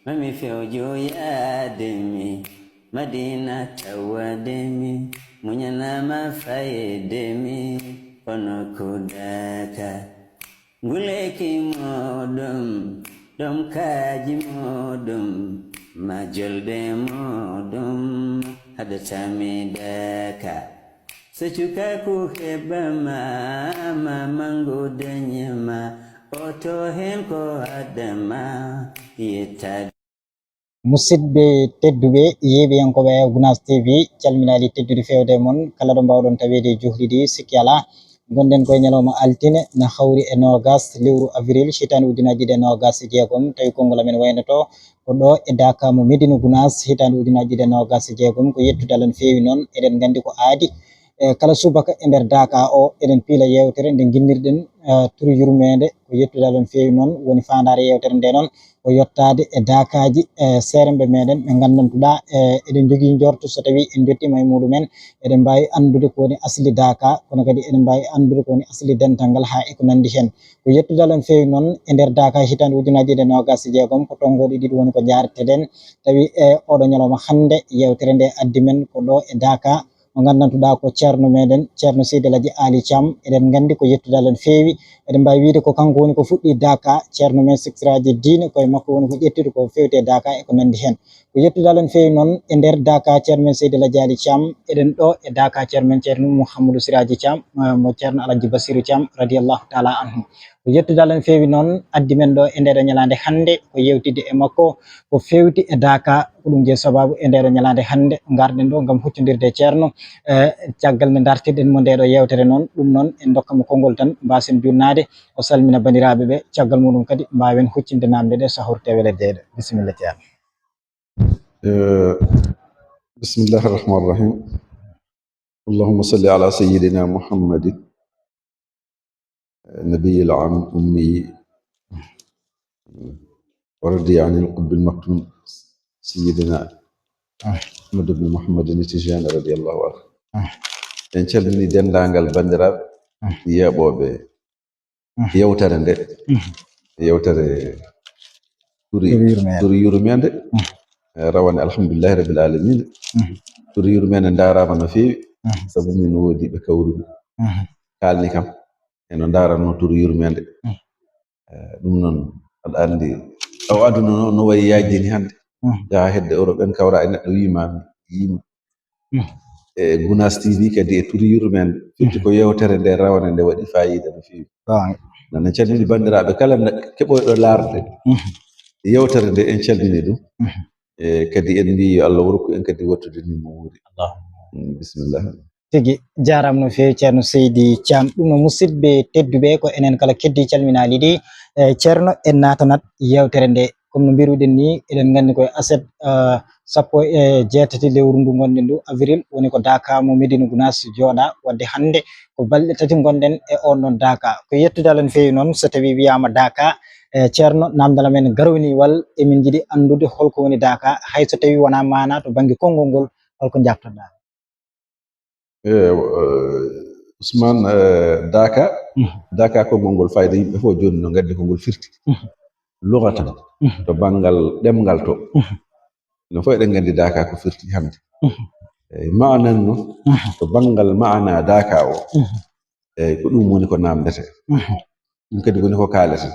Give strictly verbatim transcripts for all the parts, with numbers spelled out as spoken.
Mami fewjo yaade mi, Madina tawade mi, muñanama fayde mi, kono ko daka. Nguleki moɗum, ɗum kaji moɗum, majolɓe moɗum, haɗata mi daka. So cukaku heɓama, ma mango dañama, oto hen ko adama, yettade. Musidɓe tedduɓe, yeeɓiyankooɓe Gunaas T V, calminaali teddude feewde e mon, kala ɗo mbaawɗon taweede e juhli ɗi, sikki alaa. Ngonɗen koye ñalawma altine, na hawri e noogas lewru avril, hitaande ujunaaji ɗiɗi e noogas e jeegom, tawi konngol amen waynoto ko ɗo e Daaka mo Medina Gunaas, hitaande ujunaaji ɗiɗi e noogas e jeegom. Ko yettude Allah no feewi noon, eɗen nganndi ko aadi, e kala subaka e nder Daaka o, eɗen piila yeewtere nde nginnirɗen, eh, turu yurmeende. Ko yettude Allah no feewi noon, woni faandaare yeewtere nde noon, ko yettaade e daakaaji, e seeremɓe meɗen ɓe nganndantuɗaa, e eɗen njogii njortu so tawii en njottiima e muɗumen, eɗen mbaawi anndude ko woni asli daaka, kono kadi eɗen mbaawi anndude ko woni asli dental ngal haa e ko nanndi heen. Ko yettude Allah no feewi noon e nder daaka hitaande ujunaaji ɗiɗi e noogas e jeegom, ko tonngooɗi ɗiɗi woni ko njaarteɗen, tawi e oɗo ñalawma hannde yeewtere nde addi men ko ɗo e daaka, mo nganndantuɗaa ko ceerno meɗen, ceerno Seydi El Hadji Aali Caam. Eɗen nganndi ko yettude Allah no feewi. Eɗen mbaawi wiyde ko kanko woni ko fuɗɗi daaka, ceerno men, siftiraji diine, koye makko woni ko ƴettude ko feewti e daaka e ko nanndi heen. Ko yettude Allah no feewi noon e nder daaka, ceerno men Seydi El Hadji Aali Caam. Eɗen ɗo e daaka, ceerno men ceerno Mouhamadou Siraji Caam, eh, mo ceerno Alhaji Basiru Caam, radiyallahu taala anhu. Ko yettude Allah no feewi noon addi men ɗo e ndeɗo ñalaande hannde, ko yeewtidde e makko ko feewti e daaka. Ko ɗum jeyi sabaabu e ndeɗo ñalaande hannde ngarɗen ɗo ngam huccondirde e ceerno, eh, caggal nde ndartirɗen mo ndeɗo yeewtere noon. Ɗum noon en ndokka mo konngol tan, mbaasen juutnaade, o salmina banndiraaɓe ɓe, caggal muɗum kadi mbaawen huccinde naamnde ɗe sahorte wele deeɗe. Bisimilla ceerno. Eh, bismillahi rahmani rahim. Allahumma salli ala sayyidina Muhammadin, eh, nabiyil am ummi, wa radiya anil qutbil maktum, sayyidina Ahmad ibn Muhammadin Tijani radiyallahu anhu. En calmini denndaangal banndiraaɓe yeeɓooɓe yewtere nde, yewtere turi, turi yurmeende, eh, rawane alhamdulillahi rabbil alamina. Turi yurmeende ndaaraama no feewi, sabu min woodi ɓe kawrumi kaalni kam eno ndaaranno turi yurmeende. Eh, ɗum noon, aɗa anndi, o aduna no, no wayi yaajini hannde. Yaha hedde Europe, en kawra e neɗɗo wiima mi yiima. E Gunaas T V kadi e turi yurmeende, firti ko yewtere nde rawane nde waɗi faayiida no feewi. Nana calmini banndiraaɓe kala keɓoyɗo laarde yewtere nde, en calmini ɗum. E kadi en mbi yo Allah rokku en kadi wattude ni mo wuuri. Bisimilla. Tigi, jaaraama no feewi ceerno Seydi Caam. Ɗum no musidɓe tedduɓe, ko enen kala keddi calminaali ɗi. E ceerno, en naatanat yeewtere nde. Comme no mbiruɗen ni, eɗen nganndi koye aset, eh, sappo e jeetati lewru ndu ngonɗen ndu, avril, woni ko Daaka mo Medina Gunaas jooɗa. Wadde hannde ko balɗe tati ngonɗen e on ɗon Daaka. Ko yettude Allah no feewi noon, so tawii wiyaama Daaka, e ceerno, naamndal amen garowniwal, emin njiɗi anndude holko woni Daaka, hay so tawii wonaa maanaa to bannge konngol ngol, holko njaabtoɗaa? Eewa, eh, Ousmane, eh, Daaka, Daaka konngol ngol fayda yimɓe fof jooni no nganndi ko ngol firti. Lugatan, to banngal ɗemngal to. No fof eɗen nganndi Daaka ko firti hannde. Eyi, maanan noon, to banngal maana Daaka o, eyi, ko ɗum woni ko naamndetee. Ɗum kadi woni ko kaaleten.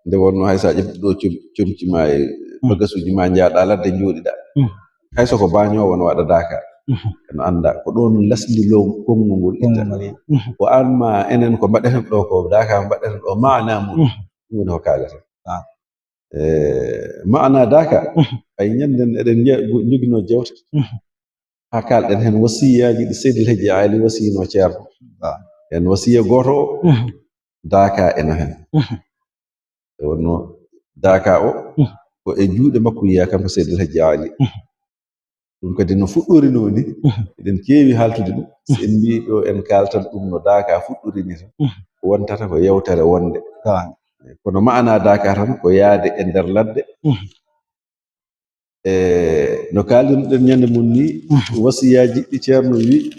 Nde wonnoo hay so a ƴetti ɗo com-, comci ma e bagasuuji ma, njaaɗa ladde njooɗiɗa. Hay so ko baañoowo no waɗa Daaka. Eno annda ko ɗoon lasli lo konngol ngol ittata. Ko aan ma enen ko mbaɗeten ɗo ko Daaka mbaɗeten ɗo maana mum. Ɗum woni ko kaaleten. E maana Daaka, ay ñannden eɗen nje-, njoginoo jeewte. Haa kaalɗen heen wasiyaaji ɗi Seydi El Hadji Aali wasiyinoo ceerno. Heen wasiya gooto o, Daaka ena heen. Nde wonnoo Daaka o, ko e juuɗe makko yiyaa kanko Seydi El Hadji Aali. Ɗum kadi no fuɗɗorinoo ni, eɗen keewi haaltude ɗum. So en mbii ɗo en kaaltan ɗum no Daaka fuɗɗorini tan, ko wontata ko yeewtere wonnde. Kono maana Daaka tan ko yahde e nder ladde. E no kaalirɗen ñande mum ni, wasiyaaji ɗi ceerno wi,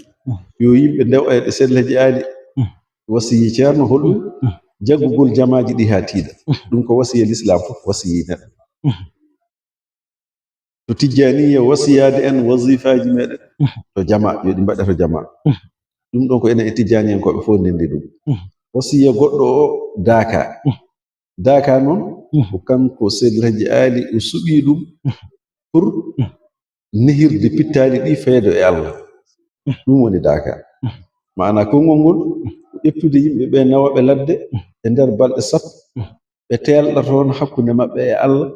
yo yimɓe ndew e ɗe Seydi El Hadji Aali wasiyi ceerno, holɗum? Jaggugol jamaaji ɗi haa tiiɗa. Ɗum ko wasiya Lislaam fof wasiyi neɗɗo. to Tijjaaniya wasiyaade en wasiifaaji meɗen to jama, yo ɗi mbaɗe to jama. Ɗum ɗon ko enen e Tijjaaniyankooɓe fof ndenndi ɗum. Wasiya goɗɗo o daaka. Daaka noon, ko kanko Seydi El Hadji Aali o suɓii ɗum pour nehirde pittaali ɗi feydo e Allah. Ɗum woni daaka. Maana konngol ngol, ko ƴettude yimɓe ɓe, nawa ɓe ladde e nder balɗe sappo, ɓe teelɗa toon hakkunde maɓɓe e Allah,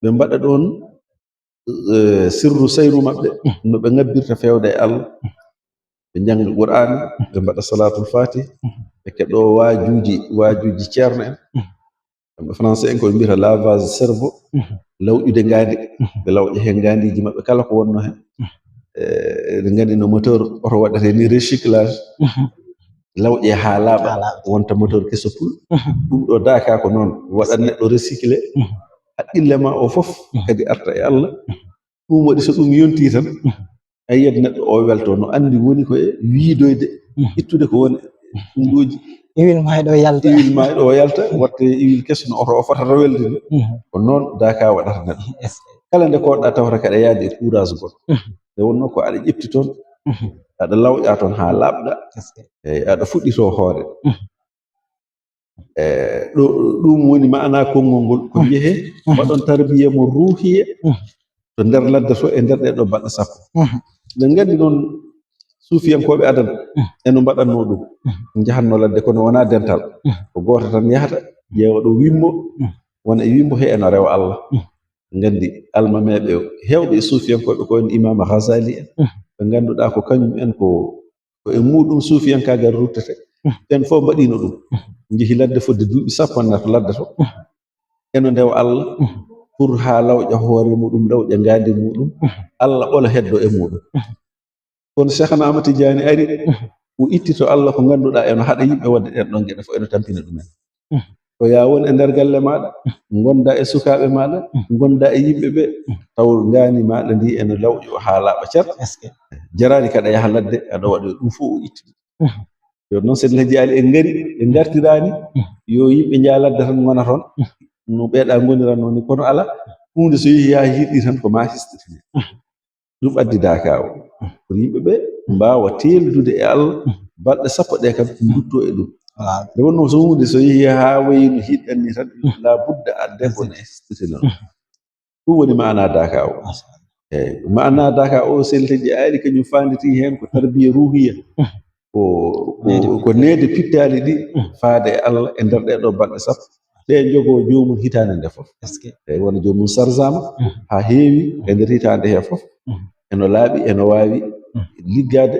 ɓe mbaɗa ɗoon, eh, sirru sayru maɓɓe, no ɓe ngabbirta fewde e Allah. Ɓe njannga Qur'aana, ɓe mbaɗa salaatul faatih, ɓe keɗoo waajuuji, waajuuji ceerno en. Français en ko ɓe mbiyata lavage cerveau, lawƴude ngaandi, ɓe lawƴa heen ngaandiiji maɓɓe kala ko wonnoo heen. Eh, eɗen nganndi no moteur oto waɗata ni recyclage, lawƴe haa laaɓa, wonta moteur keso pul. Ɗum ɗo daaka ko noon, waɗat neɗɗo recyclé, haqqille ma o fof kadi arta e Allah. Ɗum waɗi so ɗum yontii tan, a yiyat neɗɗo o welto, no anndi woni ko e wiidoyde, ittude ko woni ɗum ɗooji. Iwil ma e ɗo yalta. Iwil ma e ɗo yalta, watte iwil keso no oto o fotata weldude. Ko noon daaka waɗata neɗɗo. Kala nde koɗɗa tawata kaɗa yaadi e courage goɗɗo. Nde wonnoo ko aɗa ƴefti toon, aɗa lawƴa toon haa laaɓɗa. Eyi, aɗa fuɗɗitoo hoore. E, ɗo, ɗum woni maana konngol ngol. Ko njehee, mbaɗon tarbiya mo ruuhiya, to nder ladde to, e nder ɗee ɗoo balɗe sappo. Eɗen nganndi noon, suufiyankooɓe adana, eno mbaɗatnoo ɗum. Njahatnoo ladde, kono wonaa dental. Ko gooto tan yahata, ƴeewa ɗo wimmo, wona e wimmo he eno rewa Allah. Nganndi almameeɓe heewɓe e suufiyankooɓe ko en Imaam Ghazali en, ɓe ngannduɗaa ko kañum en ko ko e muuɗum suufiyankaagal ruttete. Ɓeen fof mbaɗiino ɗum. Njehi ladde fodde duuɓi sappo, naata ladde to. Eno ndewa Allah, pour haa lawƴa hoore muuɗum, lawƴa ngaandi muuɗum, Allah ɓola heddo e muuɗum. Kono Cheikhna Ahmad Tidiane ari, o itti to Allah ko ngannduɗaa eno haɗa yimɓe waɗde ɗeen ɗoon geɗe fof, eno tampina ɗumen. Ko yaa won e nder galle maaɗa, ngonda e sukaaɓe maaɗa, ngonda e yimɓe ɓe, taw ngaandi maaɗa ndi ene lawƴo haa laaɓa cer. Jaraani kaɗa yaha ladde, aɗa waɗa ɗum fof o itti ɗum. Yo noon Seydi El Hadji Ali en ngari, ɓe ngartiraani, yo yimɓe njaha ladde tan ngona toon, no ɓeeɗa ngoniratnoo ni, kono alaa, huunde so yehi haa hiiɗi tan ko maa histitine. Ɗum addi daaka o. Kono yimɓe ɓe mbaawa teeldude e Allah, balɗe sappo ɗe kam, nduttoo e ɗum. Nde wonnoo so huunde so yehi haa wayi no hiiɗan ni tan, la budda adde ko ne histitino. Ɗum woni maana daaka o. Eyi, maana daaka o, Seydi El Hadji Ali kañum faanditi heen ko tarbiya ruuhiya. Ko, ko, ko neede pittaali ɗi faade e Allah e nder ɗee ɗoo balɗe sappo. Ɗe njogoo joomum hitaande nde fof. Eyi, wona joomum sarzaama haa heewi e nder hitaande hee fof. Eno laaɓi, eno waawi liggaade.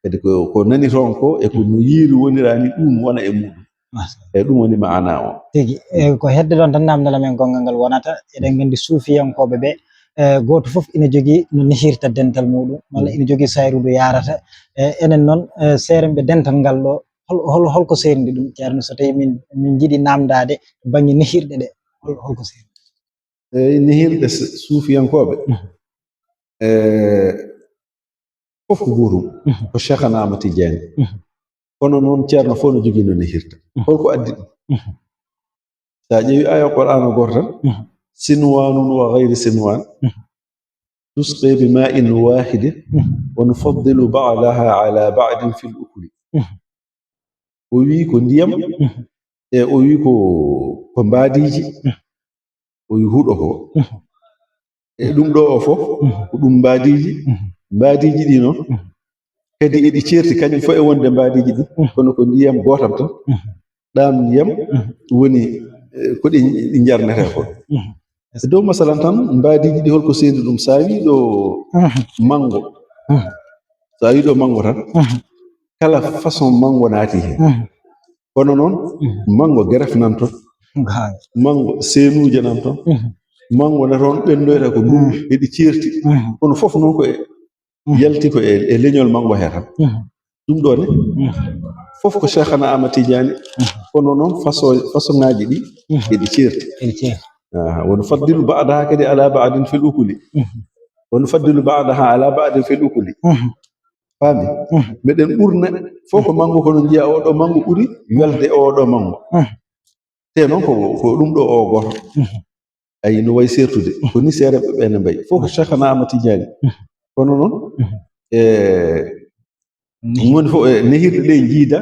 Kadi ko, ko nani toon ko, e ko no yiiri woniraani, ɗum wona e muuɗum. Eyi, ɗum woni maana o. Tigi, e ko hedde ɗoon tan, naamndal amen gonngal ngal wonata, eɗen nganndi suufiyankooɓe ɓe, e gooto fof ina jogii no nehirta dental muuɗum, walla ina jogii sayru ndu yaarata. E enen noon, e seerenɓe dental ngal ɗo, hol, hol, holko seerndi ɗum, Ceerno, so tawii min, min njiɗi naamndaade bannge nehirɗe ɗe, hol, holko seerndi? Eyi, nehirɗe s-, suufiyankooɓe, e, fof ko gootum, ko Cheikhna Ahmad Tidiane. Kono noon, Ceerno fof no jogii no nehirta. Holko addi ɗum? So a ƴeewi aaya Qur'aana gooto tan, "Sinwanun wa ghayri sinwan, tusqa bi ma'in wahidin, wa nufaddilu ba'daha ala ba'din fil ukuli." O wi ko ndiyam, e o wi ko, ko mbaadiiji, o wi huɗo ko. E ɗum ɗo o fof, ko ɗum mbaadiiji, mbaadiiji ɗi noon, kadi eɗi ceerti kañum fof e wonde mbaadiiji ɗi, kono ko ndiyam gootam tan. Ɗam ndiyam woni, e, ko ɗi, ɗi njarnetee ko. E dow masalan tan, mbaadiiji ɗi holko seendi ɗum? So a wii ɗo manngo, so a wii ɗo manngo tan, kala façon manngo naati heen. Kono noon, manngo geref nan toon, manngo seenuuje nan toon, manngo ne toon ɓenndoyta ko ɗum, eɗi ceerti. Kono fof noon ko e, yalti ko e, e leñol manngo hee tan. Ɗum ɗo ne, fof ko Cheikhna Ahmad Tidiane, kono noon façon, façon ŋaaji ɗi, eɗi ceerti. Eɗi ceerti. Ah, wa nufaddilu ba'daha kadi ala ba'din fil ukuli. Wa nufaddilu ba'daha ala ba'din fil ukuli. Faami? Meɗen ɓurna, fof ko manngo, kono njiya oo ɗo manngo ɓuri welde oo ɗo manngo. Te noon ko, ko ɗum ɗo o gooto. Ayi, no wayi sertude. Ko ni seereɓe ɓe ne mbayi. Fof ko Cheikhana Ahmad Tidiane. Kono noon, e, woni fof, e, nehirɗe ɗe jiida,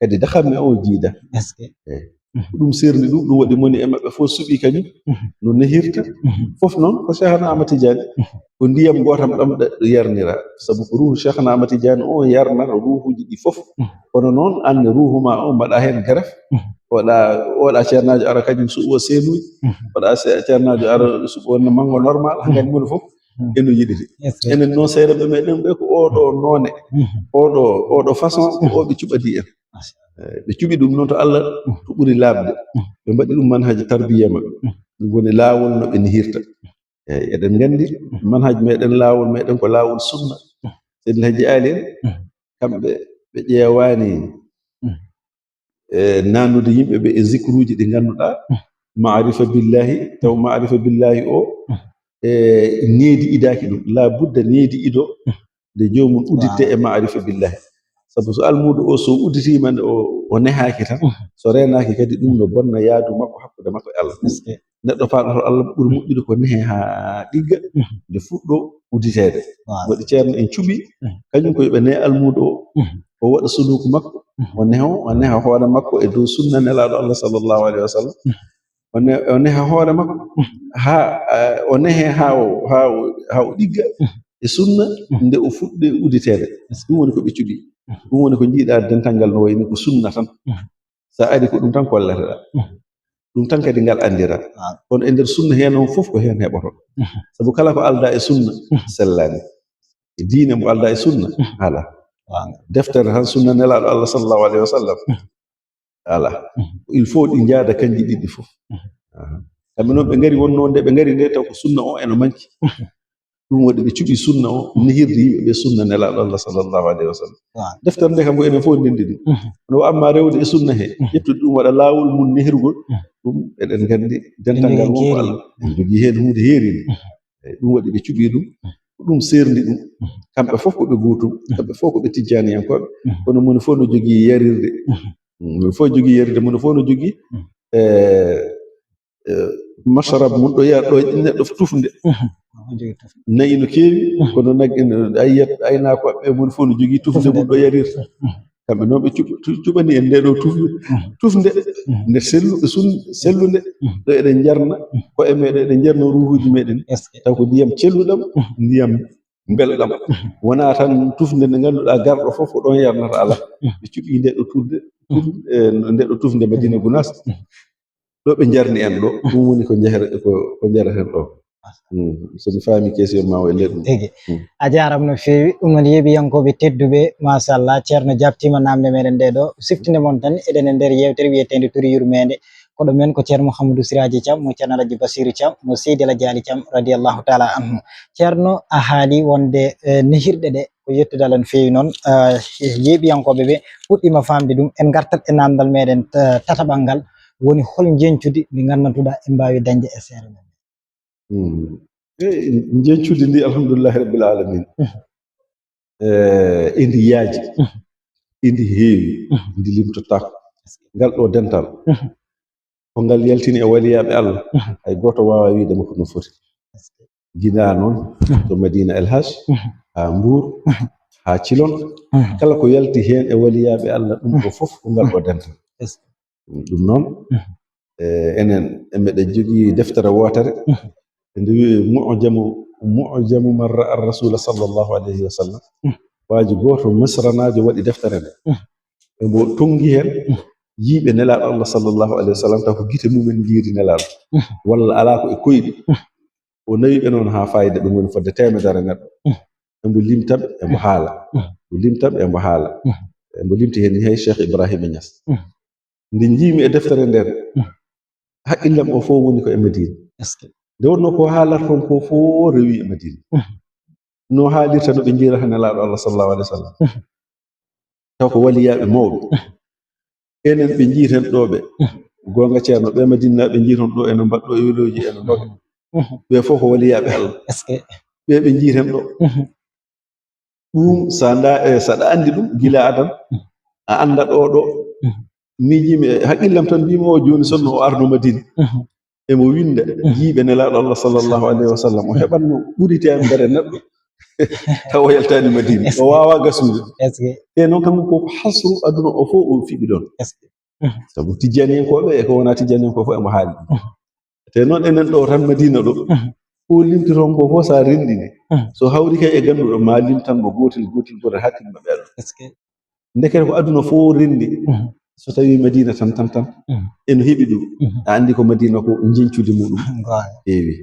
kadi dahamme o jiida. Eyi. Ko ɗum serni ɗum, ɗum waɗi moni e maɓɓe fof suɓi kañum, no nehirta. Fof noon ko Cheikhana Ahmad Tidiane. Ko ndiyam gootam ɗam ɗa-, yarnira. Sabu ko ruuhu Cheikhana Ahmad Tidiane o yarnata ruuhuuji ɗi fof. Kono noon, aan ne ruuhu ma o mbaɗa heen greffe. Oɗa, oɗa ceernaajo ara kañum suɓo seenuuji. Oɗa se-, ceernaajo ara suɓo wonno manngo normal, hankadi moni fof. Eno yiɗiri. Enen noon seereɓe meɗen ɓe ko oɗo noone, oɗo, oɗo façon, ko oɓe cuɓadi en. Eh, ɓe cuɓi ɗum noon to Allah, to ɓuri laaɓde. Ɓe mbaɗi ɗum manhaji tarbiya maɓɓe. Ɗum woni laawol no ɓe nehirta. Eyi, eɗen nganndi manhaj meɗen, laawol meɗen ko laawol sunna. Seydi El Hadji Ali en, kamɓe ɓe ƴeewaani, e, naannude yimɓe ɓe e zikruuji ɗi ngannduɗaa, maarifa billahi, taw maarifa billahi o, e, needi idaaki ɗum. La budda needi ido nde joomum uditte e maarifa billahi. Sabu so almuudo o, so udditiima nde o, o nehaaki tan, so reenaaki kadi, ɗum no bonna yaadu makko hakkunde makko e Allah. Neɗɗo faaɗoto Allah ɓuri moƴƴude ko nehe haa ɗigga, nde fuɗɗo udditeede. Waɗi ceerno en cuɓi, kañum ko yo ɓe ne almuudo o, o waɗa suluuku makko, o neho, o neha hoore makko e dow sunna Nelaaɗo Allah sallallahu alaihi wa sallam. O ne-, o neha hoore makko haa, eh, o nehe haa o, haa o, haa o ɗigga e sunna, nde o fuɗɗe udditeede. Ɗum woni ko ɓe cuɓi. Ɗum woni ko njiiɗaa dental ngal no wayi ni ko sunna tan. So a ari ko ɗum tan kolleteɗaa. Ɗum tan kadi ngal anndira. Kono e nder sunna heen on fof ko heen heɓoto. Sabu kala ko aldaa e sunna sellaani. E diine mo aldaa e sunna, alaa. Deftere tan sunna Nelaaɗo Allah sallallahu alaihi wa sallam. Alaa. Il faut ɗi njaada kanji ɗiɗi fof. Aha. Kamɓe noon ɓe ngari wonno nde ɓe ngari nde taw ko sunna o eno manki. Ɗum waɗi ɓe cuɓi sunna o, nehirde yimɓe ɓe sunna Nelaaɗo Allah sallallahu alaihi wa sallam. Deftere nde kam ko enen fof ndenndi ɗum. Kono wa amma rewde e sunna he, ƴettude ɗum waɗa laawol mum nehirgol, ɗum eɗen nganndi dental ngal won ko Allah. En jogii heen huunde heerinde. Eyi, ɗum waɗi ɓe cuɓi ɗum, ko ɗum serndi ɗum. Kamɓe fof ko ɓe gootum, kamɓe fof ko ɓe tijjaaniyankooɓe. Kono moni fof no jogii yarirde. Moni fof jogii yarirde, moni fof no jogii, eh, eh, masharab mum ɗo yar-, ɗo neɗɗo tufnde. Nayi no keewi, kono nag-, en, a yiyat aynaakoɓe ɓe, moni fof no jogii tufnde mum ɗo yarirta. Kamɓe noon ɓe cuɓ-, cu-, cuɓani en nde ɗo tuf-, tufnde, nde sellu-, sun-, sellunde, ɗo eɗen njarna ko'e meɗen, eɗen njarna ruuhuuji meɗen. Taw ko ndiyam celluɗam, ndiyam mbelɗam. Wonaa tan tufnde nde ngannduɗaa garɗo fof ko ɗoon yarnata, alaa. Ɓe cuɓi nde ɗo tufnde, tuf-, e, nde ɗo tufnde Madina Gunaas. Ɗo ɓe njarni en ɗo, ɗum woni ko njehre-, ko, ko njareten ɗo. Mm, so mi faami question ma o e nder ɗum. Tigi. Mm. A jaaraama no feewi. Ɗum noon, yeeɓiyankooɓe tedduɓe, machallah, Ceerno jaabtiima naamnde meɗen ɗe ɗo. Siftinde mon tan, eɗen e nder yeewtere wiyeteende Turi Yurmeende. Koɗo men ko Ceerno Mouhamadou Siraji Thiam, mo Ceerno Alhaji Basiru Thiam, mo Seydi Alhaji Ali Thiam, radiyallahu taala anhu. Ceerno, a haali wonde, eh, nehirɗe ɗe, ko yettude Allah no feewi noon. Eh, yeeɓiyankooɓe ɓe puɗɗiima faamde ɗum. En ngartat e naamndal meɗen ta-, tataɓal ngal, woni hol njeñcudi ndi nganndantuɗaa en mbaawi dañde e seere men? Hmm. Eh, njeñcudi ndi, alhamdulillahi rabbil alamin. Mhm. Eh, endi yaaji, mhm, endi heewi, mhm, ndi limtotaako. Ngal ɗo dental, mhm, ko ngal yaltini e waliyaaɓe Allah, mhm, hay gooto waawaa wiide makko no foti. Gila noon, mhm, to Madina El Hadj, mhm, haa Mbuur, mhm, haa Cilon, mhm, kala ko yalti heen e waliyaaɓe Allah, ɗum ɗo, mhm, fof ko ngal ɗo dental. Ɗum noon, mhm, e, enen, e meɗen jogii deftere wootere, mhm, nde wi'i Mu'jamu, Mu'jamu man ra'a Rasula sallallahu alayhi wa sallam. Mhm. Waaji gooto Misranaajo waɗi deftere nde. Mhm. Emo tonngi heen, mhm, jiiɓe Nelaaɗo Allah sallallahu alayhi wa sallam, taw ko gite mumen njiiri Nelaaɗo. Mhm. Walla alaa ko e koyɗi. Mhm. O nawi ɓe noon haa fayda, ɗum woni fodde teemedere neɗɗo. Mhm. Emo limta ɓe, emo haala. Mhm. O limta ɓe, emo haala. Mhm. Emo limti heen ni hay Cheikh Ibrahima Niass. Mhm. Nde njiimi e deftere nden, hmm, haqqillam o fof woni ko e Madina. Est-ce que? Nde wonno ko haalata toon ko fof rewi e Madina. Hmm. No haalirta no ɓe njiirata Nelaaɗo Allah sallallahu alaihi wa sallam. Hmm. Taw ko waliyaaɓe mawɓe. Hmm. Enen ɓe njiiten ɗo ɓe. Hmm. Goonga Ceerno, ɓe Madinaaɓe njiiton ɗo eno mbaɗɗo e welooji eno mbaɗa. Hmm. Ɓe fof ko waliyaaɓe Allah. Est-ce que? Ɓe ɓe njiiten ɗo. Hmm. Ɗum, so a nda-, e, so aɗa anndi ɗum, gila adan, a annda ɗo, ɗo. Mhm. Miijimi, e, haqqillam tan mbiimi o jooni sonno o arno Madina. Mhm. emo winnda jiiɓe Nelaaɗo Allah sallallahu alayhi wa sallam, o heɓatno ɓuri teemedere neɗɗo tawa o yaltaani Madina, o waawaa gasude. Te noon kam ko hasru aduna o fof o fiɓi ɗoon. Sabu tijjaniyankooɓe e ko wonaa tijjaniyankooɓe fof emo haali ɗum. Te noon enen ɗo tan Madina ɗo, ko limti toon ko fof so a renndini, so hawri kay e gannduɗo ma limtan mo gootel gootel gootel haa timma ɓeeɗo. Ndekete ko aduna fof renndi. So tawi Madina tan tan tan eno heɓi ɗum. A anndi ko Madina ko njeñcudi muɗum heewi.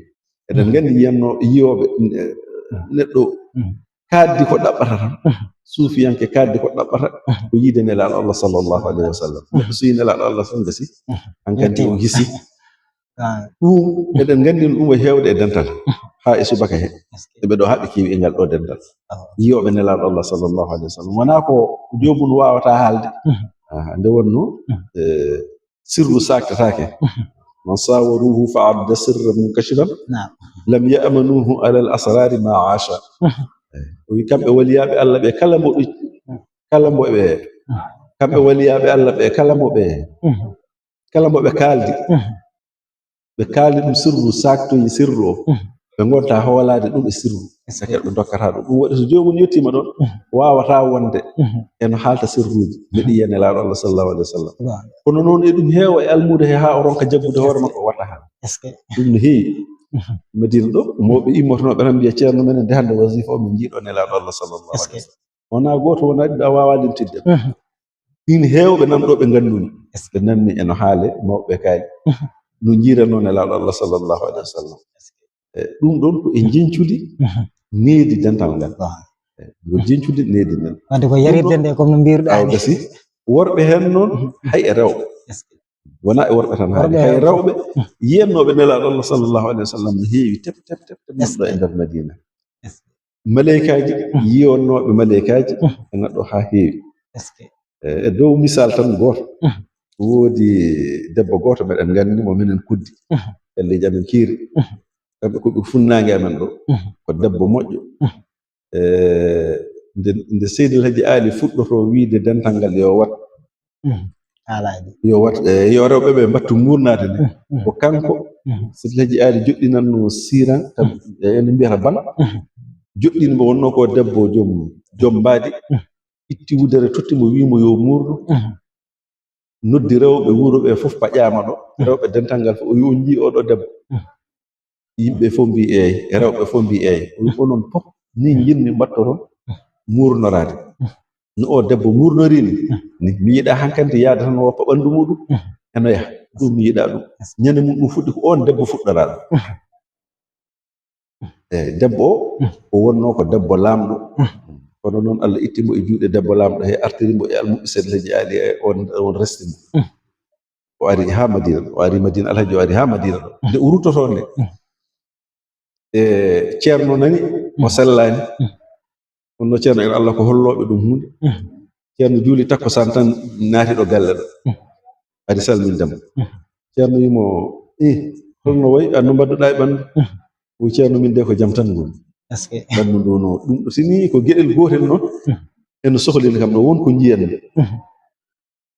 Eɗen nganndi yiyanno yiyooɓe neɗɗo kaaddi ko ɗaɓɓata tan. Suufiyanke kaaddi ko ɗaɓɓata ko yiide Nelaaɗo Allah sallallahu alayhi wa sallam. Neɗɗo so yii Nelaaɗo Allah tan gasi, hankadi o gisi. Ɗum eɗen nganndi ɗum o heewde e dental haa e subaka he. Eɓe ɗo haɓe keewi e ngal ɗo dental. Yiyooɓe Nelaaɗo Allah sallallahu alayhi wa sallam wonaa ko joomum waawata haalde. Nde wonno sirru saaktataake. Man saawaruhu fa adda sirra munkashifan lam ya'manuhu ala al asrari ma aasha. O wi kamɓe waliyaaɓe Allah ɓe kala mbo ɓe kala mbo ɓe kamɓe waliyaaɓe Allah ɓe kala mbo ɓe kala mbo ɓe kaaldi ɓe kaali ɗum sirru saaktoyi sirru o. Ɓe ngonta hoolaade ɗum e sirru saka ɓe ndokkata ɗum. Ɗum waɗi so joomum yettiima ɗoon waawata wonde eno haalta sirruuji mbeɗi yiya Nelaaɗo Allah sallallahu alayhi wa sallam. Kono noon e ɗum heewa e almuudo he haa o ronka jaggude hoore makko o watta haa ɗum no heewi. Madina ɗo mawɓe immotonooɓe tan mbiya ceerno menen de hannde wasifa o min njiiɗo Nelaaɗo Allah sallallahu alayhi wa sallam. Wonaa gooto wonaa ɗiɗo a waawaa limtidde. Ɗin heewɓe nan ɗo ɓe nganndumi ɓe nanmi eno haale mawɓe kaali no njiiranoo Nelaaɗo Allah sallallahu alayhi wa sallam. E ɗum ɗoon ko e njeñcudi needi dental ngal. Ko njeñcudi needi ngal. Wadde ko yarirde nde comme no mbiruɗaa ni. Gasi worɓe heen noon hay e rewɓe. Wonaa e worɓe tan haali hay rewɓe yiyannooɓe Nelaaɗo Allah sallallahu alayhi wa sallam no heewi tep tep tep tep nan ɗo e nder Madina. Maleykaaji yiyannooɓe maleykaaji e nan ɗo haa heewi. E dow misal tan gooto woodi debbo gooto meɗen nganndi mo minen kuddi pelleji amen kiiri. Kamɓe ko ɓe funnaange amen ɗo ko debbo moƴƴo. E nde nde Seydi El Hadji Ali fuɗɗoto wiide dental ngal yo wat yo wat e yo rewɓe ɓe mbattu muurnaade ni ko kanko Seydi El Hadji Ali joɗɗinanno siran kam ene mbiyata ban joɗɗini mo wonno ko debbo joom joom mbaadi itti wudere totti mo wii mo yo muurnu. Noddi rewɓe wuro ɓe fof paƴaama ɗo rewɓe dental ngal fof o wi on njii oɗo debbo. Yimɓe fof mbi eey rewɓe fof mbi eey o wi onon fof ni njinmi mbattoton muurnoraade. No o debbo muurnori ni ni mi yiɗa hankadi yaada tan woppa ɓanndu muɗum eno yaha ɗum mi yiɗa ɗum. Ñande mum ɗum fuɗɗi ko on debbo fuɗɗoraa ɗum. Eyi debbo o o wonno ko debbo laamɗo. Kono noon Allah itti mo e juuɗe debbo laamɗo he artiri mo e almuɓɓe Seydi El Hadji Ali e on on resti mo. O ari haa Madina ɗo o ari Madina Alhaji o ari haa Madina ɗo nde o ruttoto nde e ceerno nani o sellaani. Kono ceerno en Allah ko hollooɓe ɗum huunde. Ceerno juuli takkusaan tan naati ɗo galle ɗo ari salminde mo. Ceerno wii mo i holno wayi anno mbaɗduɗaa e ɓanndu? O ceerno min de ko jam tan ngoni. Ɓanndu ndu no ɗum ɗo sini ko geɗel gootel noon eno sohlini kam ɗo won ko njiyanmi.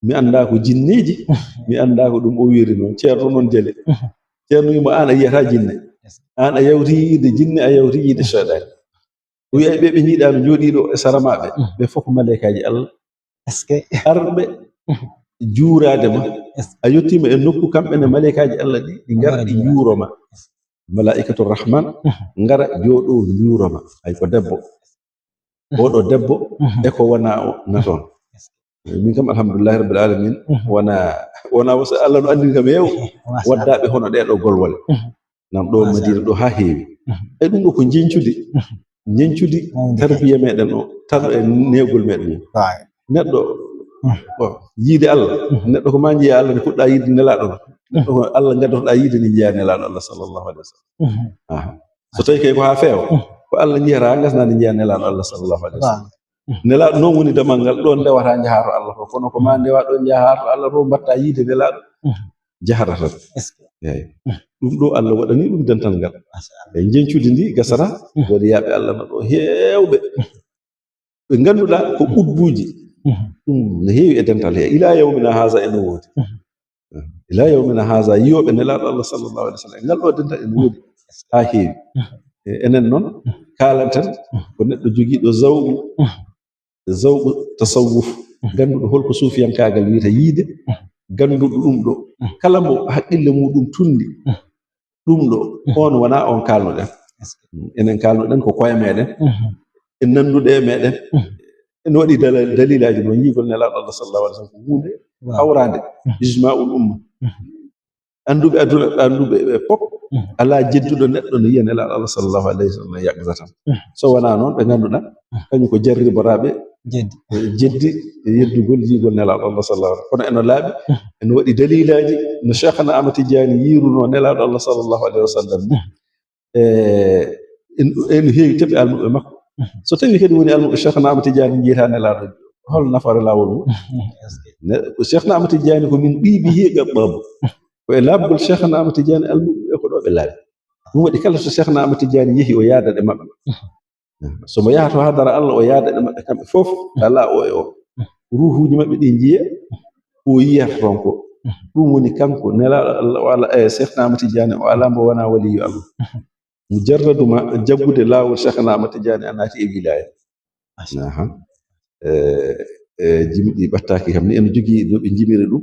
Mi anndaa ko jinneeji mi anndaa ko ɗum o wiiri noon ceerno noon jali. Ceerno wii mo aan a yiyata jinne aan a yawti yiide jinne a yawti yiide seyɗaani. O wiya ɓe ɓe njiiɗaa no njooɗii ɗo e sara maɓɓe ɓe fof ko maleykaaji Allah. Arɓe juuraade ma a yettiima e nokku kamɓe ne maleykaaji Allah ɗi ɗi ngara ɗi njuuro ma. Malaa'ikatu rahman ngara jooɗo njuuro ma hay ko debbo. Oɗo debbo e ko wona o na toon. Min kam alhamdulillahi rabbil alamin wona wona wasa Allah no anndini kam heew waddaaɓe hono ɗee ɗo golwole. Nam ɗo Madina ɗo haa heewi. E ɗum ɗo ko njeñcudi njeñcudi tarbiya meɗen o tan e newgol meɗen o neɗɗo bon yiide Allah neɗɗo ko ma njiya Allah ne puɗɗa yiide nelaɗo ma neɗɗo ko Allah gaddotoɗa yiide ne njiya nelaɗo Allah sallallahu alaihi wa sallam. So tawi kay ko ha feewa ko Allah njiyata ha gasnade njiya nelaɗo Allah sallallahu alaihi wa sallam. Nelaɗo noon woni damal ngal ɗon ndewata njaha to Allah to kono ko ma ndewa ɗo njaha to Allah to mbatta yiide nelaɗo jahata tan. Eyyi ɗum ɗo Allah waɗani ɗum dental ngal e njeñcudi ndi gasata. Waliyaaɓe Allah na ɗo heewɓe ɓe ngannduɗaa ko qutbuuji. Ɗum no heewi e dental he ila yawmina haza ene woodi. Ila yawmina haza, yiyooɓe Nelaaɗo Allah sallallahu alaihi wasallam, e ngal ɗo dental ene woodi haa heewi. E, enen noon, kaalanten ko neɗɗo jogiiɗo zawqu, zawqu tasawuf, gannduɗo holko suufiyankaagal wiyata yiide, gannduɗo ɗum ɗo. Kala mo haqqille muɗum tunndi ɗum ɗo, on wonaa on kaalnoɗen. Enen kaalnoɗen ko koye meɗen, en nannduɗe e meɗen. Ene waɗi dala-, dalilaaji noon, yiigol Nelaaɗo Allah sallallahu alaihi wasallam ko huunde hawraande, ijma'ul umma. Annduɓe aduna, annduɓe ɓe pop, alaa jedduɗo neɗɗo no yiya Nelaaɗo Allah sallallahu alaihi wasallam yaqzatan. So wonaa noon, ɓe ngannduɗaa, kañum ko jarriboraaɓe jeddi, e jeddi e yeddugol yiigol Nelaaɗo Allah sallallahu alaihi wasallam. Kono eno laaɓi, ene waɗi dalilaaji no Cheikhna Ahmad Tidiane yiirunoo Nelaaɗo Allah sallallahu alaihi wasallam ni. E, en, en heewi teɓe almuɓe makko. So tawi kadi woni almuɓe Cheikhna Ahmad Tidiane yiyataa Nelaaɗo, hol nafaare laawol mum? Ne, ko Cheikhna Ahmad Tidiane ko min ɓiibi heeɓa babu. Ko e laaɓgol Cheikhna Ahmad Tidiane almuɓe ɓe ko ɗo ɓe laaɓi. Ɗum waɗi kala so Cheikhna Ahmad Tidiane yehi o yaada e maɓɓe. So mo yaha to hadara Allah o yaada e maɓɓe kamɓe fof, alaa o e o. Ruuhuuji maɓɓe ɗi njiya, o yiyata toon ko. Ɗum woni kanko, Nelaaɗo Allah, o alaa, e Cheikhna Ahmad Tidiane, o alaa mbo wonaa waliyu Allah. Mujarradu ma jaggude laawol Cheikhna Ahmad Tidiane a naati e wilaya. Aha. E, e, jimɗi ɓattaaki kam ni, ene jogii no ɓe jimiri ɗum.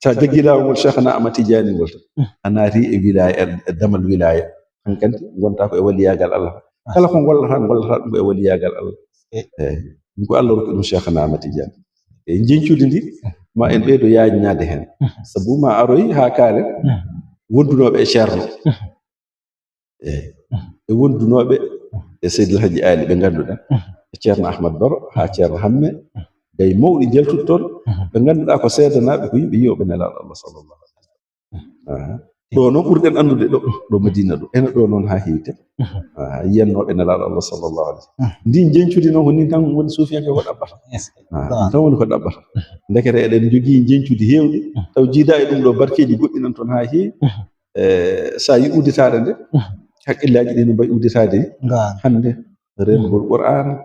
Sa jaggi laawol ngol Cheikhna Ahmad Tidiane ngol tan, a naati e wilaya, e, e damal wilaya. Hankadi ngonta ko e waliyaagal Allah. Kala ko ngollata, ngollata ɗum ko e waliyaagal Allah. Eyi. Ɗum ko Allah rokki ɗum Cheikhna Ahmad Tidiane. E jencudi ndi, ma en ɓeydo yaajnaade heen. Sabu ma aroy haa kaalen wondunooɓe e Ceerno. Eyi. E wondunooɓe e Seydi El Hadji Ali ɓe ngannduɗaa, e Ceerno Ahmad Baro haa Ceerno Hamme, gay mawɗi njaltuɗi toon, ɓe ngannduɗaa ko seedanaaɓe, ko yimɓe yiyooɓe Nelaaɗo Allah sallallahu alaihi wasallam. Aha. Ɗo noon ɓurɗen anndude ɗo, ɗo Madina ɗo. Ene ɗo noon haa heewi ten. Aha, yiyannooɓe Nelaaɗo Allah sallallahu alaihi wasallam. Ndin jencudi noon ko nin tan woni suufiyanke ko ɗaɓɓata. Aha, ɗum tan woni ko ɗaɓɓata. Ndekete eɗen njogii jencudi heewɗi, taw jiidaa e ɗum ɗo barkeeji goɗɗi nan toon haa heewi. E, so a yi udditaare nde, haqqillaaji ɗi no mbayi udditaade ni. Hannde, renngol Qur'aana,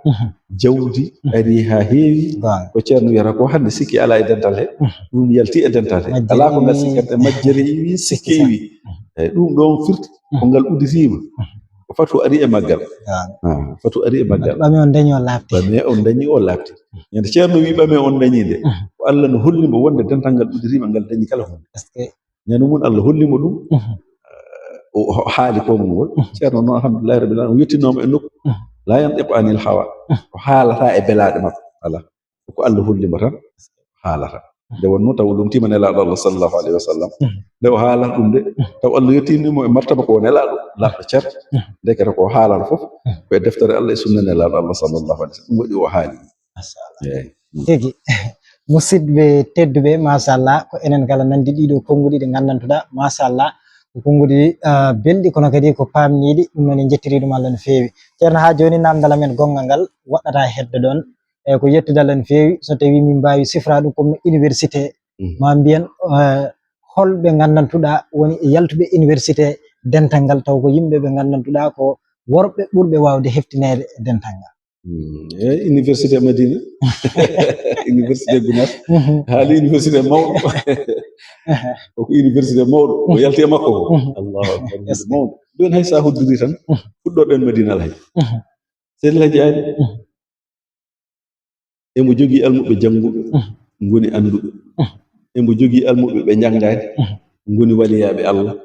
jawdi, ari haa heewi. Ko Ceerno wiyata ko hannde sikki alaa e dental he. Ɗum yalti e dental he. Alaa ko ngal sikkata, majjere iwi, sikke iwi. Eyi, ɗum ɗoon firti ko ngal udditiima. Ko fatu ari e maggal. Ah, fatu ari e maggal. Ɓame on dañi o laaɓti. Ɓame on dañi o laaɓti. Ñande Ceerno wi ɓame on dañi nde, ko Allah no holli mo wonde dental ngal udditiima, ngal dañi kala hunde. Est-ce que Ñande mum Allah holli mo ɗum, o, o haali konngol ngol. Ceerno noon, alhamdulillahi rabbil alamin, o yettinooma e nokku. La yantiqu anil hawa. O haalata e belaaɗe makko. Alaa. Ko Allah holli mo tan, haalata. Nde wonnoo taw o lomtiima Nelaaɗo Allah sallallahu alaihi wasallam. Nde o haalata ɗum de, taw Allah yettini mo e martaba ko o Nelaaɗo, laaɓɗo cer. Ndekete ko o haalata fof, ko e deftere Allah e sunna Nelaaɗo Allah sallallahu alaihi wasallam. Ɗum waɗi o haali. Machallah. Eyi. Tigi. Musidɓe tedduɓe, machallah, ko enen kala nandi ɗiɗo konnguɗi ɗi nganndantuɗaa, machallah, ko konnguɗi, ah, belɗi, kono kadi ko paamniiɗi, ɗum noon en njettiri ɗum Allah no feewi. Ceerno, haa jooni namdal amen gonngal ngal waɗata hedde ɗoon, e ko yettude Allah no feewi, so tawi min mbaawi sifra ɗum comme université, ma mbiyen, eh, holɓe nganndantuɗaa woni e yaltuɓe université dental ngal, taw ko yimɓe ɓe nganndantuɗaa ko worɓe ɓurɓe waawde heftineede e dental ngal. Mm, e université Madina. Université Gunaas. Haali université mawɗo. Ko ko université mawɗo. O yalti e makko ko. Allahu akbar. Mawɗo. Jooni hay so a hoddiri tan, fuɗɗoɗen Madina Alhaji. Seydi Alhaji Ali. Emo jogii almuɓɓe jannguɓe, ngoni annduɓe. Emo jogii almuɓɓe ɓe njanngaani, ngoni waliyaaɓe Allah.